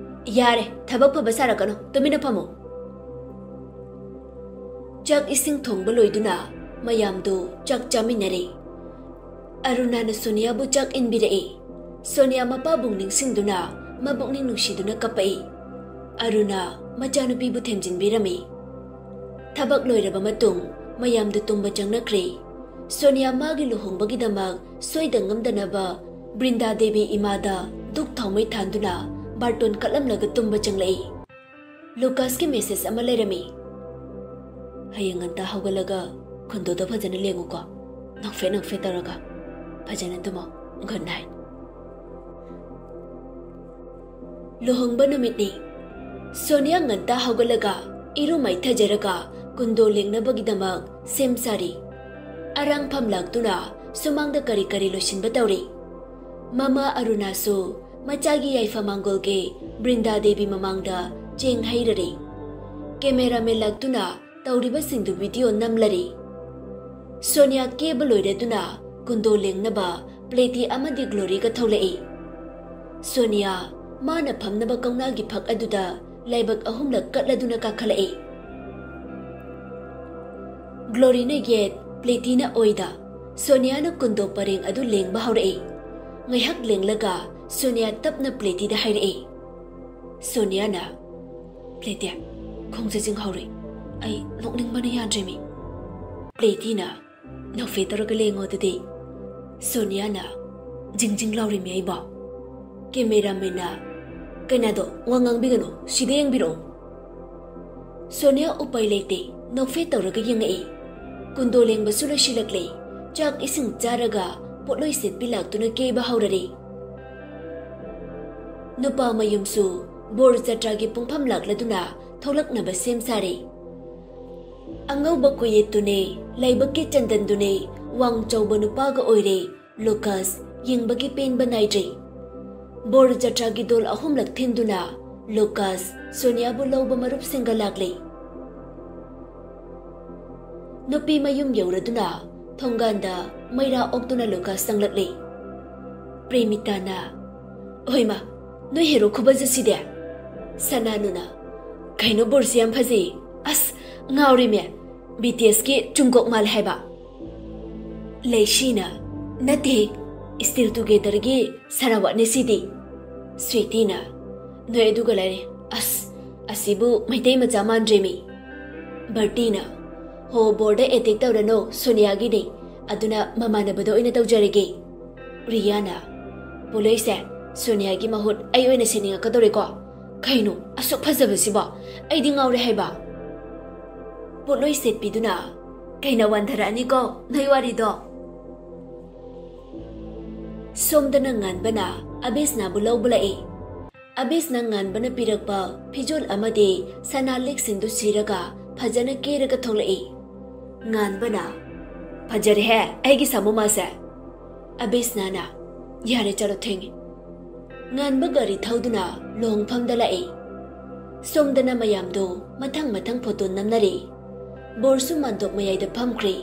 "ꯌꯥꯔꯦ, ꯊꯕꯛ ꯐꯕ ꯁꯥꯔꯛꯀꯅꯨ, ꯇꯨꯃꯤꯟꯅ ꯐꯝꯃꯨ꯫" ꯆꯥꯛ ꯏꯁꯤꯡ ꯊꯣꯡꯕ ꯂꯣꯏꯗꯨꯅ ꯃꯌꯥꯝꯗꯨ ꯆꯥꯛ ꯆꯥꯃꯤꯟꯅꯔꯦ꯫ ꯑꯔꯨꯅꯥꯅ ꯁꯣꯅꯤꯌꯥꯕꯨ ꯆꯥꯛ ꯏꯟꯕꯤꯔꯛꯏ꯫ ꯁꯣꯅꯤꯌꯥ ꯃꯄꯥꯕꯨ ꯅꯤꯡꯁꯤꯡꯗꯨꯅ ꯃꯕꯨꯛꯅꯤꯡ ꯅꯨꯡꯁꯤꯗꯨꯅ ꯀꯞꯄꯛꯏ꯫ ꯑꯔꯨꯅꯥ ꯃꯆꯥꯅꯨꯄꯤꯕꯨ ꯊꯦꯝꯖꯤꯟꯕꯤꯔꯝꯃꯤ꯫ ꯊꯕꯛ ꯂꯣꯏꯔꯕ ꯃꯇꯨꯡ ꯃꯌꯥꯝꯗꯨ ꯇꯨꯝꯕ ꯆꯪꯅꯈ꯭ꯔꯦ꯫ ꯁꯣꯅꯤꯌꯥ ꯃꯥꯒꯤ ꯂꯨꯍꯣꯡꯕꯒꯤꯗꯃꯛ ꯁꯣꯏꯗ ꯉꯝꯗꯅꯕ ꯕ꯭ꯔꯤꯟꯗꯥ ꯗꯦꯕꯤ ꯏꯃꯥꯗ ꯙꯨꯛ ꯊꯥꯎꯃꯩ ꯊꯥꯟꯗꯨꯅ ꯕꯥꯔꯇꯣꯟ ꯀꯠꯂꯝꯂꯒ ꯇꯨꯝꯕ ꯆꯪꯂꯛꯏ꯫ ꯂꯨꯀꯥꯁꯀꯤ ꯃꯦꯁꯦꯖ ꯑꯃ ꯂꯩꯔꯝꯃꯤ꯫ "ꯍꯌꯦꯡ ꯉꯟꯇꯥ ꯍꯧꯒꯠꯂꯒ ꯈꯨꯟꯗꯣꯗꯣ ꯐꯖꯅ ꯂꯦꯡꯉꯨꯀꯣ꯫ ꯅꯣꯛꯐꯦꯠ ꯅꯣꯛꯐꯦꯠ ꯇꯧꯔꯒ꯫ ꯐꯖꯅ ꯇꯨꯝꯃꯣ꯫ Good night." ꯂꯨꯍꯣꯡꯕ ꯅꯨꯃꯤꯠꯅꯤ꯫ ꯁꯣꯅꯤꯌꯥ ꯉꯟꯇꯥ ꯍꯧꯒꯠꯂꯒ ꯏꯔꯨ ꯃꯥꯏꯊꯖꯔꯒ ꯀꯨꯟꯗꯣ ꯂꯦꯡꯅꯕꯒꯤꯗꯃꯛ ꯁꯦꯝ ꯁꯥꯔꯤ꯫ ꯑꯔꯥꯡꯐꯝ ꯂꯥꯛꯇꯨꯅ ꯁꯨꯃꯥꯡꯗ ꯀꯔꯤ ꯀꯔꯤ ꯂꯣꯏꯁꯤꯟꯕ ꯇꯧꯔꯤ꯫ ꯃꯃꯥ ꯑꯔꯨꯅꯥꯁꯨ ꯃꯆꯥꯒꯤ ꯌꯥꯏꯐ ꯃꯥꯡꯒꯣꯜꯒꯤ ꯕ꯭ꯔꯤꯟꯗꯥ ꯗꯦꯕꯤ ꯃꯃꯥꯡꯗ ꯆꯦꯡ ꯍꯩꯔꯔꯤ꯫ ꯀꯦꯃꯦꯔꯥꯃꯦꯟ ꯂꯥꯛꯇꯨꯅ ꯇꯧꯔꯤꯕꯁꯤꯡꯗꯨ ꯚꯤꯗꯤꯑꯣ ꯅꯝꯂꯔꯤ꯫ ꯁꯣꯅꯤꯌꯥ ꯀꯦꯕ ꯂꯣꯏꯔꯗꯨꯅ ꯀꯨꯟꯗꯣ ꯂꯦꯡꯅꯕ ꯄ꯭ꯂꯦꯇꯤ ꯑꯃꯗꯤ ꯒ꯭ꯂꯣꯔꯤꯒ ꯊꯣꯛꯂꯛꯏ꯫ ꯁꯣꯅꯤꯌꯥ ꯃꯥꯅ ꯐꯝꯅꯕ ꯀꯧꯅꯥꯒꯤ ꯐꯛ ꯑꯗꯨꯗ ꯂꯥꯏꯕꯛ ꯑꯍꯨꯝꯂꯛ ꯀꯠꯂꯗꯨꯅ ꯀꯥꯈꯠꯂꯛꯏ꯫ ꯒ꯭ꯂꯣꯔꯤꯅ ꯌꯦꯠ, ꯄ꯭ꯂꯦꯇꯤꯅ ꯑꯣꯏꯗ꯫ ꯁꯣꯅꯤꯌꯥꯅ ꯀꯨꯟꯗꯣ ꯄꯔꯦꯡ ꯑꯗꯨ ꯂꯦꯡꯕ ꯍꯧꯔꯛꯏ꯫ ꯉꯥꯏꯍꯥꯛ ꯂꯦꯡꯂꯒ ꯁꯣꯅꯤꯌꯥ ꯇꯞꯅ ꯄ꯭ꯂꯦꯇꯤꯗ ꯍꯥꯏꯔꯛꯏ꯫ ꯁꯣꯅꯤꯌꯥꯅ, "ꯄ꯭ꯂꯦꯇꯤ, ꯈꯣꯡꯁꯦ ꯆꯤꯡꯍꯧꯔꯦ꯫ ꯑꯩ ꯅꯣꯛꯅꯤꯡꯕꯅ ꯌꯥꯗ꯭ꯔꯦꯃꯤ꯫" ꯄ꯭ꯂꯦꯇꯤꯅ, "ꯅꯣꯛꯐꯦꯠ ꯇꯧꯔꯒ ꯂꯦꯡꯉꯣ ꯑꯗꯨꯗꯤ꯫" ꯁꯣꯅꯤꯌꯥꯅ, "ꯖꯤꯡ ꯖꯤꯡ ꯂꯥꯎꯔꯤꯃꯤ ꯑꯩꯕꯣ꯫" ꯀꯦꯃꯦꯔꯥꯃꯦꯟꯅ, "ꯀꯩꯅꯥꯗꯣ ꯋꯥ ꯉꯥꯡꯕꯤꯒꯅꯨ, ꯁꯤꯗ ꯌꯦꯡꯕꯤꯔꯛꯑꯣ꯫" ꯁꯣꯅꯤꯌꯥ ꯎꯄꯥꯏ ꯂꯩꯇꯦ, ꯅꯣꯛꯐꯦꯠ ꯇꯧꯔꯒ ꯌꯦꯡꯉꯛꯏ꯫ ꯀꯨꯟꯗꯣ ꯂꯦꯡꯕꯁꯨ ꯂꯣꯏꯁꯤꯜꯂꯛꯂꯦ꯫ ꯆꯥꯛ ꯏꯁꯤꯡ ꯆꯥꯔꯒ ꯄꯣꯠꯂꯣꯏ ꯁꯦꯠꯄꯤ ꯂꯥꯛꯇꯨꯅ ꯀꯦꯕ ꯍꯧꯔꯔꯦ꯫ ꯅꯨꯄꯥ ꯃꯌꯨꯝꯁꯨ ꯕꯣꯔ ꯖꯇ꯭ꯔꯥꯒꯤ ꯄꯨꯡꯐꯝ ꯂꯥꯛꯂꯗꯨꯅ ꯊꯣꯛꯂꯛꯅꯕ ꯁꯦꯝ ꯁꯥꯔꯦ꯫ ꯑꯉꯧꯕ ꯀꯣꯌꯦꯠꯇꯨꯅꯦ, ꯂꯥꯏꯕꯛꯀꯤ ꯆꯟꯗꯟꯗꯨꯅꯦ, ꯋꯥꯡ ꯆꯥꯎꯕ ꯅꯨꯄꯥꯒ ꯑꯣꯏꯔꯦ꯫ ꯂꯨꯀꯥꯁ ꯌꯦꯡꯕꯒꯤ ꯄꯦꯟꯕ ꯅꯥꯏꯗ꯭ꯔꯦ꯫ ꯕꯣꯔ ꯖꯇ꯭ꯔꯥꯒꯤ ꯗꯣꯜ ꯑꯍꯨꯝꯂꯛ ꯊꯤꯟꯗꯨꯅ ꯂꯨꯀꯥꯁ ꯁꯣꯅꯤꯌꯥꯕꯨ ꯂꯧꯕ ꯃꯔꯨꯞꯁꯤꯡꯒ ꯂꯥꯛꯂꯦ꯫ ꯅꯨꯄꯤ ꯃꯌꯨꯝ ꯌꯧꯔꯗꯨꯅ ꯊꯣꯡꯒꯥꯟꯗ ꯃꯩꯔꯥ ꯑꯣꯛꯇꯨꯅ ꯂꯨꯀꯥꯁ ꯆꯪꯂꯛꯂꯤ꯫ ꯄ꯭ꯔꯦꯃꯤꯇꯥꯅ, "ꯍꯣꯏꯃ, ꯅꯣꯏ ꯍꯦꯔꯣ ꯈꯨꯕꯖꯁꯤꯗꯤ?" ꯁꯅꯥꯅꯨꯅ, "ꯀꯩꯅꯣ, ꯕꯣꯔꯁꯤ ꯌꯥꯝ ꯐꯖꯩ꯫ ꯑꯁ, ꯉꯥꯎꯔꯦꯃꯦ꯫ ꯕꯤ ꯇꯤ ꯑꯦꯁꯀꯤ ꯆꯨꯡꯀꯣꯛ ꯃꯥꯜꯂꯦ ꯍꯥꯏꯕ꯫" ꯂꯩꯁꯤꯅ, "ꯅꯠꯇꯦ, ꯁ꯭ꯇꯤꯜ ꯇꯨꯒꯦꯗꯔꯒꯤ ꯁꯅꯥꯋꯥꯠꯅꯦ ꯁꯤꯗꯤ꯫" ꯁ꯭ꯋꯤꯇꯤꯅ, "ꯅꯣꯏ ꯑꯗꯨꯒ ꯂꯩꯔꯦ꯫ ꯑꯁ, ꯑꯁꯤꯕꯨ ꯃꯩꯇꯩ ꯃꯆꯥ ꯃꯥꯟꯗ꯭ꯔꯦꯃꯤ꯫" ꯕꯔꯇꯤꯅ, "ꯍꯣ, ꯕꯣꯔꯗ ꯑꯦꯇꯦꯛ ꯇꯧꯔꯅꯨ, ꯁꯣꯅꯤꯌꯥꯒꯤꯅꯦ꯫ ꯑꯗꯨꯅ ꯃꯃꯥꯟꯅꯕꯗ ꯑꯣꯏꯅ ꯇꯧꯖꯔꯒꯦ꯫" ꯔꯤꯌꯥꯅ, "ꯄꯣꯠꯂꯣꯏꯁꯦ, ꯁꯣꯅꯤꯌꯥꯒꯤ ꯃꯍꯨꯠ ꯑꯩ ꯑꯣꯏꯅ ꯁꯤꯟꯅꯤꯡꯉꯛꯀꯗꯧꯔꯦꯀꯣ꯫ ꯀꯩꯅꯣ, ꯑꯁꯨꯛ ꯐꯖꯕꯁꯤꯕꯣ? ꯑꯩꯗꯤ ꯉꯥꯎꯔꯦ ꯍꯥꯏꯕ꯫" ꯄꯣꯠꯂꯣꯏ ꯁꯦꯠꯄꯤꯗꯨꯅ, "ꯀꯩꯅ ꯋꯥꯟꯊꯔꯛꯑꯅꯤꯀꯣ ꯅꯣꯏ ꯋꯥꯔꯤꯗꯣ꯫" ꯁꯣꯝꯗꯅ ꯉꯥꯟꯕꯅ ꯑꯕꯤꯁꯅꯥꯕꯨ ꯂꯧꯕ ꯂꯥꯛꯏ꯫ ꯑꯕꯤꯁꯅ ꯉꯥꯟꯕꯅ ꯄꯤꯔꯛꯄ ꯐꯤꯖꯣꯜ ꯑꯃꯗꯤ ꯁꯅꯥ ꯂꯤꯛꯁꯤꯡꯗꯨ ꯁꯤꯔꯒ ꯐꯖꯅ ꯀꯦꯔꯒ ꯊꯣꯛꯂꯛꯏ꯫ ꯉꯥꯟꯕꯅ, "ꯐꯖꯔꯦꯍꯦ ꯑꯩꯒꯤ ꯁꯥꯃꯨ ꯃꯥꯁꯦ꯫" ꯑꯕꯤꯁꯅꯥꯅ, "ꯌꯥꯔꯦ, ꯆꯠꯂꯣ, ꯊꯦꯡꯉꯦ꯫" ꯉꯥꯟꯕ ꯒꯥꯔꯤ ꯊꯧꯗꯨꯅ ꯂꯨꯍꯣꯡꯐꯝꯗ ꯂꯥꯛꯏ꯫ ꯁꯣꯝꯗꯅ ꯃꯌꯥꯝꯗꯨ ꯃꯊꯪ ꯃꯊꯪ ꯐꯣꯇꯣ ꯅꯝꯅꯔꯤ꯫ ꯕꯣꯔꯁꯨ ꯃꯥꯟꯗꯣꯞ ꯃꯌꯥꯏꯗ ꯐꯝꯈ꯭ꯔꯦ꯫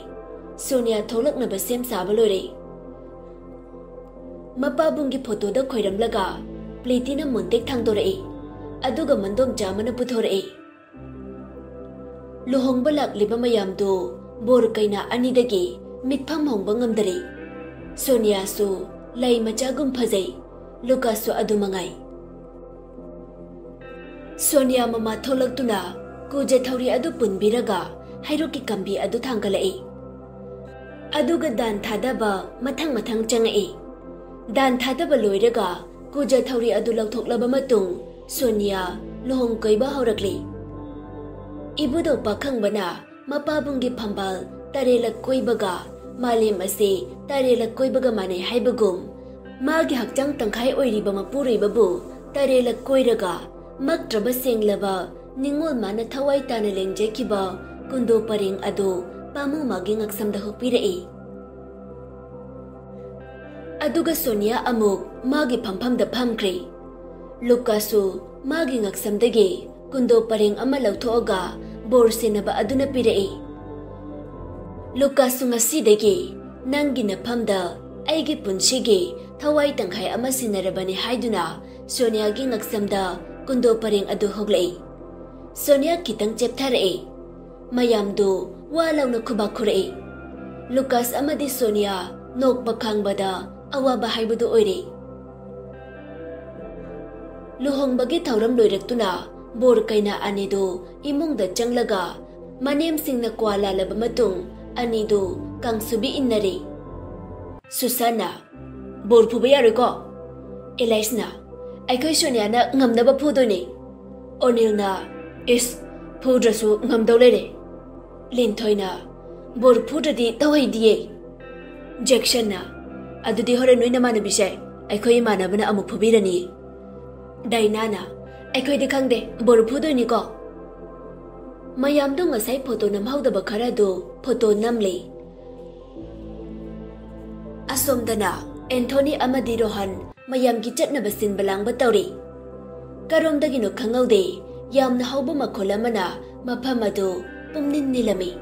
ꯁꯣꯅꯤꯌꯥ ꯊꯣꯛꯂꯛꯅꯕ ꯁꯦꯝ ꯁꯥꯕ ꯂꯣꯏꯔꯦ꯫ ꯃꯄꯥꯕꯨꯡꯒꯤ ꯐꯣꯇꯣꯗ ꯈꯣꯏꯔꯝꯂꯒ ꯄ꯭ꯂꯦꯇꯤꯅ ꯃꯣꯟꯇꯦꯛ ꯊꯥꯡꯗꯣꯔꯛꯏ, ꯑꯗꯨꯒ ꯃꯟꯗꯣꯝꯆꯥ ꯑꯃꯅ ꯄꯨꯊꯣꯔꯛꯏ꯫ ꯂꯨꯍꯣꯡꯕ ꯂꯥꯛꯂꯤꯕ ꯃꯌꯥꯝꯗꯨ ꯕꯣꯔ ꯀꯩꯅꯥ ꯑꯅꯤꯗꯒꯤ ꯃꯤꯠꯐꯝ ꯍꯣꯡꯕ ꯉꯝꯗꯔꯦ꯫ ꯁꯣꯅꯤꯌꯥꯁꯨ ꯂꯩ ꯃꯆꯥꯒꯨꯝ ꯐꯖꯩ, ꯂꯨꯀꯥꯁꯁꯨ ꯑꯗꯨ ꯃꯉꯥꯏ꯫ ꯁꯣꯅꯤꯌꯥ ꯃꯃꯥ ꯊꯣꯛꯂꯛꯇꯨꯅ ꯀꯨꯖ ꯊꯧꯔꯤ ꯑꯗꯨ ꯄꯨꯟꯕꯤꯔꯒ ꯍꯩꯔꯣꯛꯀꯤ ꯀꯝꯕꯤ ꯑꯗꯨ ꯊꯥꯡꯒꯠꯂꯛꯏ꯫ ꯑꯗꯨꯒ ꯗꯥꯟ ꯊꯥꯗꯕ ꯃꯊꯪ ꯃꯊꯪ ꯆꯪꯉꯛꯏ꯫ ꯗꯥꯟ ꯊꯥꯗꯕ ꯂꯣꯏꯔꯒ ꯀꯨꯖ ꯊꯧꯔꯤ ꯑꯗꯨ ꯂꯧꯊꯣꯛꯂꯕ ꯃꯇꯨꯡ ꯁꯣꯅꯤꯌꯥ ꯂꯨꯍꯣꯡ ꯀꯣꯏꯕ ꯍꯧꯔꯛꯂꯤ꯫ ꯏꯕꯨꯙꯧ ꯄꯥꯈꯪꯕꯅ ꯃꯄꯥꯕꯨꯡꯒꯤ ꯐꯝꯕꯥꯜ ꯇꯔꯦꯠꯂꯛ ꯀꯣꯏꯕꯒ ꯃꯥꯂꯦꯝ ꯑꯁꯤ ꯇꯔꯦꯠꯂꯛ ꯀꯣꯏꯕꯒ ꯃꯥꯟꯅꯩ ꯍꯥꯏꯕꯒꯨꯝ, ꯃꯥꯒꯤ ꯍꯛꯆꯥꯡ ꯇꯪꯈꯥꯏ ꯑꯣꯏꯔꯤꯕ ꯃꯄꯨꯔꯣꯏꯕꯕꯨ ꯇꯔꯦꯠꯂꯛ ꯀꯣꯏꯔꯒ ꯃꯛꯇ꯭ꯔꯕ ꯁꯦꯡꯂꯕ ꯅꯤꯡꯉꯣꯜ ꯃꯥꯅ ꯊꯋꯥꯏ ꯇꯥꯅ ꯂꯦꯡꯖꯈꯤꯕ ꯀꯨꯟꯗꯣ ꯄꯔꯦꯡ ꯑꯗꯨ ꯄꯥꯃꯨ ꯃꯥꯒꯤ ꯉꯛꯁꯝꯗ ꯍꯨꯛꯄꯤꯔꯛꯏ꯫ ꯑꯗꯨꯒ ꯁꯣꯅꯤꯌꯥ ꯑꯃꯨꯛ ꯃꯥꯒꯤ ꯐꯝꯐꯝꯗ ꯐꯝꯈ꯭ꯔꯦ꯫ ꯂꯨꯀꯥꯁꯨ ꯃꯥꯒꯤ ꯉꯛꯁꯝꯗꯒꯤ ꯀꯨꯟꯗꯣ ꯄꯔꯦꯡ ꯑꯃ ꯂꯧꯊꯣꯛꯑꯒ ꯕꯣꯔ ꯁꯤꯟꯅꯕ ꯑꯗꯨꯅ ꯄꯤꯔꯛꯏ꯫ ꯂꯨꯀꯥꯁꯁꯨ ꯉꯁꯤꯗꯒꯤ ꯅꯪꯒꯤ ꯅꯐꯝꯗ ꯑꯩꯒꯤ ꯄꯨꯟꯁꯤꯒꯤ ꯊꯋꯥꯏ ꯇꯪꯈꯥꯏ ꯑꯃ ꯁꯤꯟꯅꯔꯕꯅꯤ ꯍꯥꯏꯗꯨꯅ ꯁꯣꯅꯤꯌꯥꯒꯤ ꯉꯛꯁꯝꯗ ꯀꯨꯟꯗꯣ ꯄꯔꯦꯡ ꯑꯗꯨ ꯍꯧꯒꯠꯂꯛꯏ꯫ ꯁꯣꯅꯤꯌꯥ ꯈꯤꯇꯪ ꯆꯦꯞꯊꯔꯛꯏ꯫ ꯃꯌꯥꯝꯗꯨ ꯋꯥ ꯂꯥꯎꯅ ꯈꯨꯕꯥꯛ ꯈꯨꯔꯛꯏ꯫ ꯂꯨꯀꯥꯁ ꯑꯃꯗꯤ ꯁꯣꯅꯤꯌꯥ ꯅꯣꯛꯄ ꯈꯥꯡꯕꯗ ꯑꯋꯥꯕ ꯍꯥꯏꯕꯗꯨ ꯑꯣꯏꯔꯦ꯫ ꯂꯨꯍꯣꯡꯕꯒꯤ ꯊꯧꯔꯝ ꯂꯣꯏꯔꯛꯇꯨꯅ ꯕꯣꯔ ꯀꯩꯅꯥ ꯑꯅꯤꯗꯨ ꯏꯃꯨꯡꯗ ꯆꯪꯂꯒ ꯃꯅꯦꯝꯁꯤꯡꯅ ꯀ꯭ꯋꯥ ꯂꯥꯜꯂꯕ ꯃꯇꯨꯡ ꯑꯅꯤꯗꯨ ꯀꯥꯡꯁꯨꯕꯤ ꯏꯟꯅꯔꯤ꯫ ꯁꯨꯁꯥꯟꯅ, "ꯕꯣꯔ ꯐꯨꯕ ꯌꯥꯔꯣꯏꯀꯣ?" ꯑꯦꯂꯥꯏꯁꯅ, "ꯑꯩꯈꯣꯏ ꯁꯣꯅꯤꯌꯥꯅ ꯉꯝꯅꯕ ꯐꯨꯗꯣꯏꯅꯦ꯫" ꯑꯣꯅꯤꯜꯅ, "ꯏꯁ, ꯐꯨꯗ꯭ꯔꯁꯨ ꯉꯝꯗꯧ ꯂꯩꯔꯦ꯫" ꯂꯤꯟꯊꯣꯏꯅ, "ꯕꯣꯔ ꯐꯨꯗ꯭ꯔꯗꯤ ꯇꯧꯍꯩꯗꯤꯌꯦ꯫" ꯖꯦꯛꯁꯟꯅ, "ꯑꯗꯨꯗꯤ ꯍꯣꯔꯦꯟ ꯅꯣꯏ ꯅꯃꯥꯟꯅꯕꯤꯁꯦ ꯑꯩꯈꯣꯏ ꯏꯃꯥꯟꯅꯕꯅ ꯑꯃꯨꯛ ꯐꯨꯕꯤꯔꯅꯤ꯫" ꯗꯥꯏꯅꯥꯅ, "ꯑꯩꯈꯣꯏꯗꯤ ꯈꯪꯗꯦ, ꯕꯣꯔ ꯐꯨꯗꯣꯏꯅꯤꯀꯣ꯫" ꯃꯌꯥꯝꯗꯣ ꯉꯁꯥꯏ ꯐꯣꯇꯣ ꯅꯝꯍꯧꯗꯕ ꯈꯔꯗꯨ ꯐꯣꯇꯣ ꯅꯝꯂꯤ꯫ ꯑꯁꯣꯝꯗꯅ ꯑꯦꯟꯊꯣꯅꯤ ꯑꯃꯗꯤ ꯔꯣꯍꯟ ꯃꯌꯥꯝꯒꯤ ꯆꯠꯅꯕ ꯁꯤꯟꯕ ꯂꯥꯡꯕ ꯇꯧꯔꯤ꯫ ꯀꯔꯣꯝꯗꯒꯤꯅꯣ ꯈꯪꯍꯧꯗꯦ, ꯌꯥꯝꯅ ꯍꯧꯕ ꯃꯈꯣꯜ ꯑꯃꯅ ꯃꯐꯝ ꯑꯗꯨ ꯄꯨꯝꯅꯤꯜ ꯅꯤꯜꯂꯝꯃꯤ꯫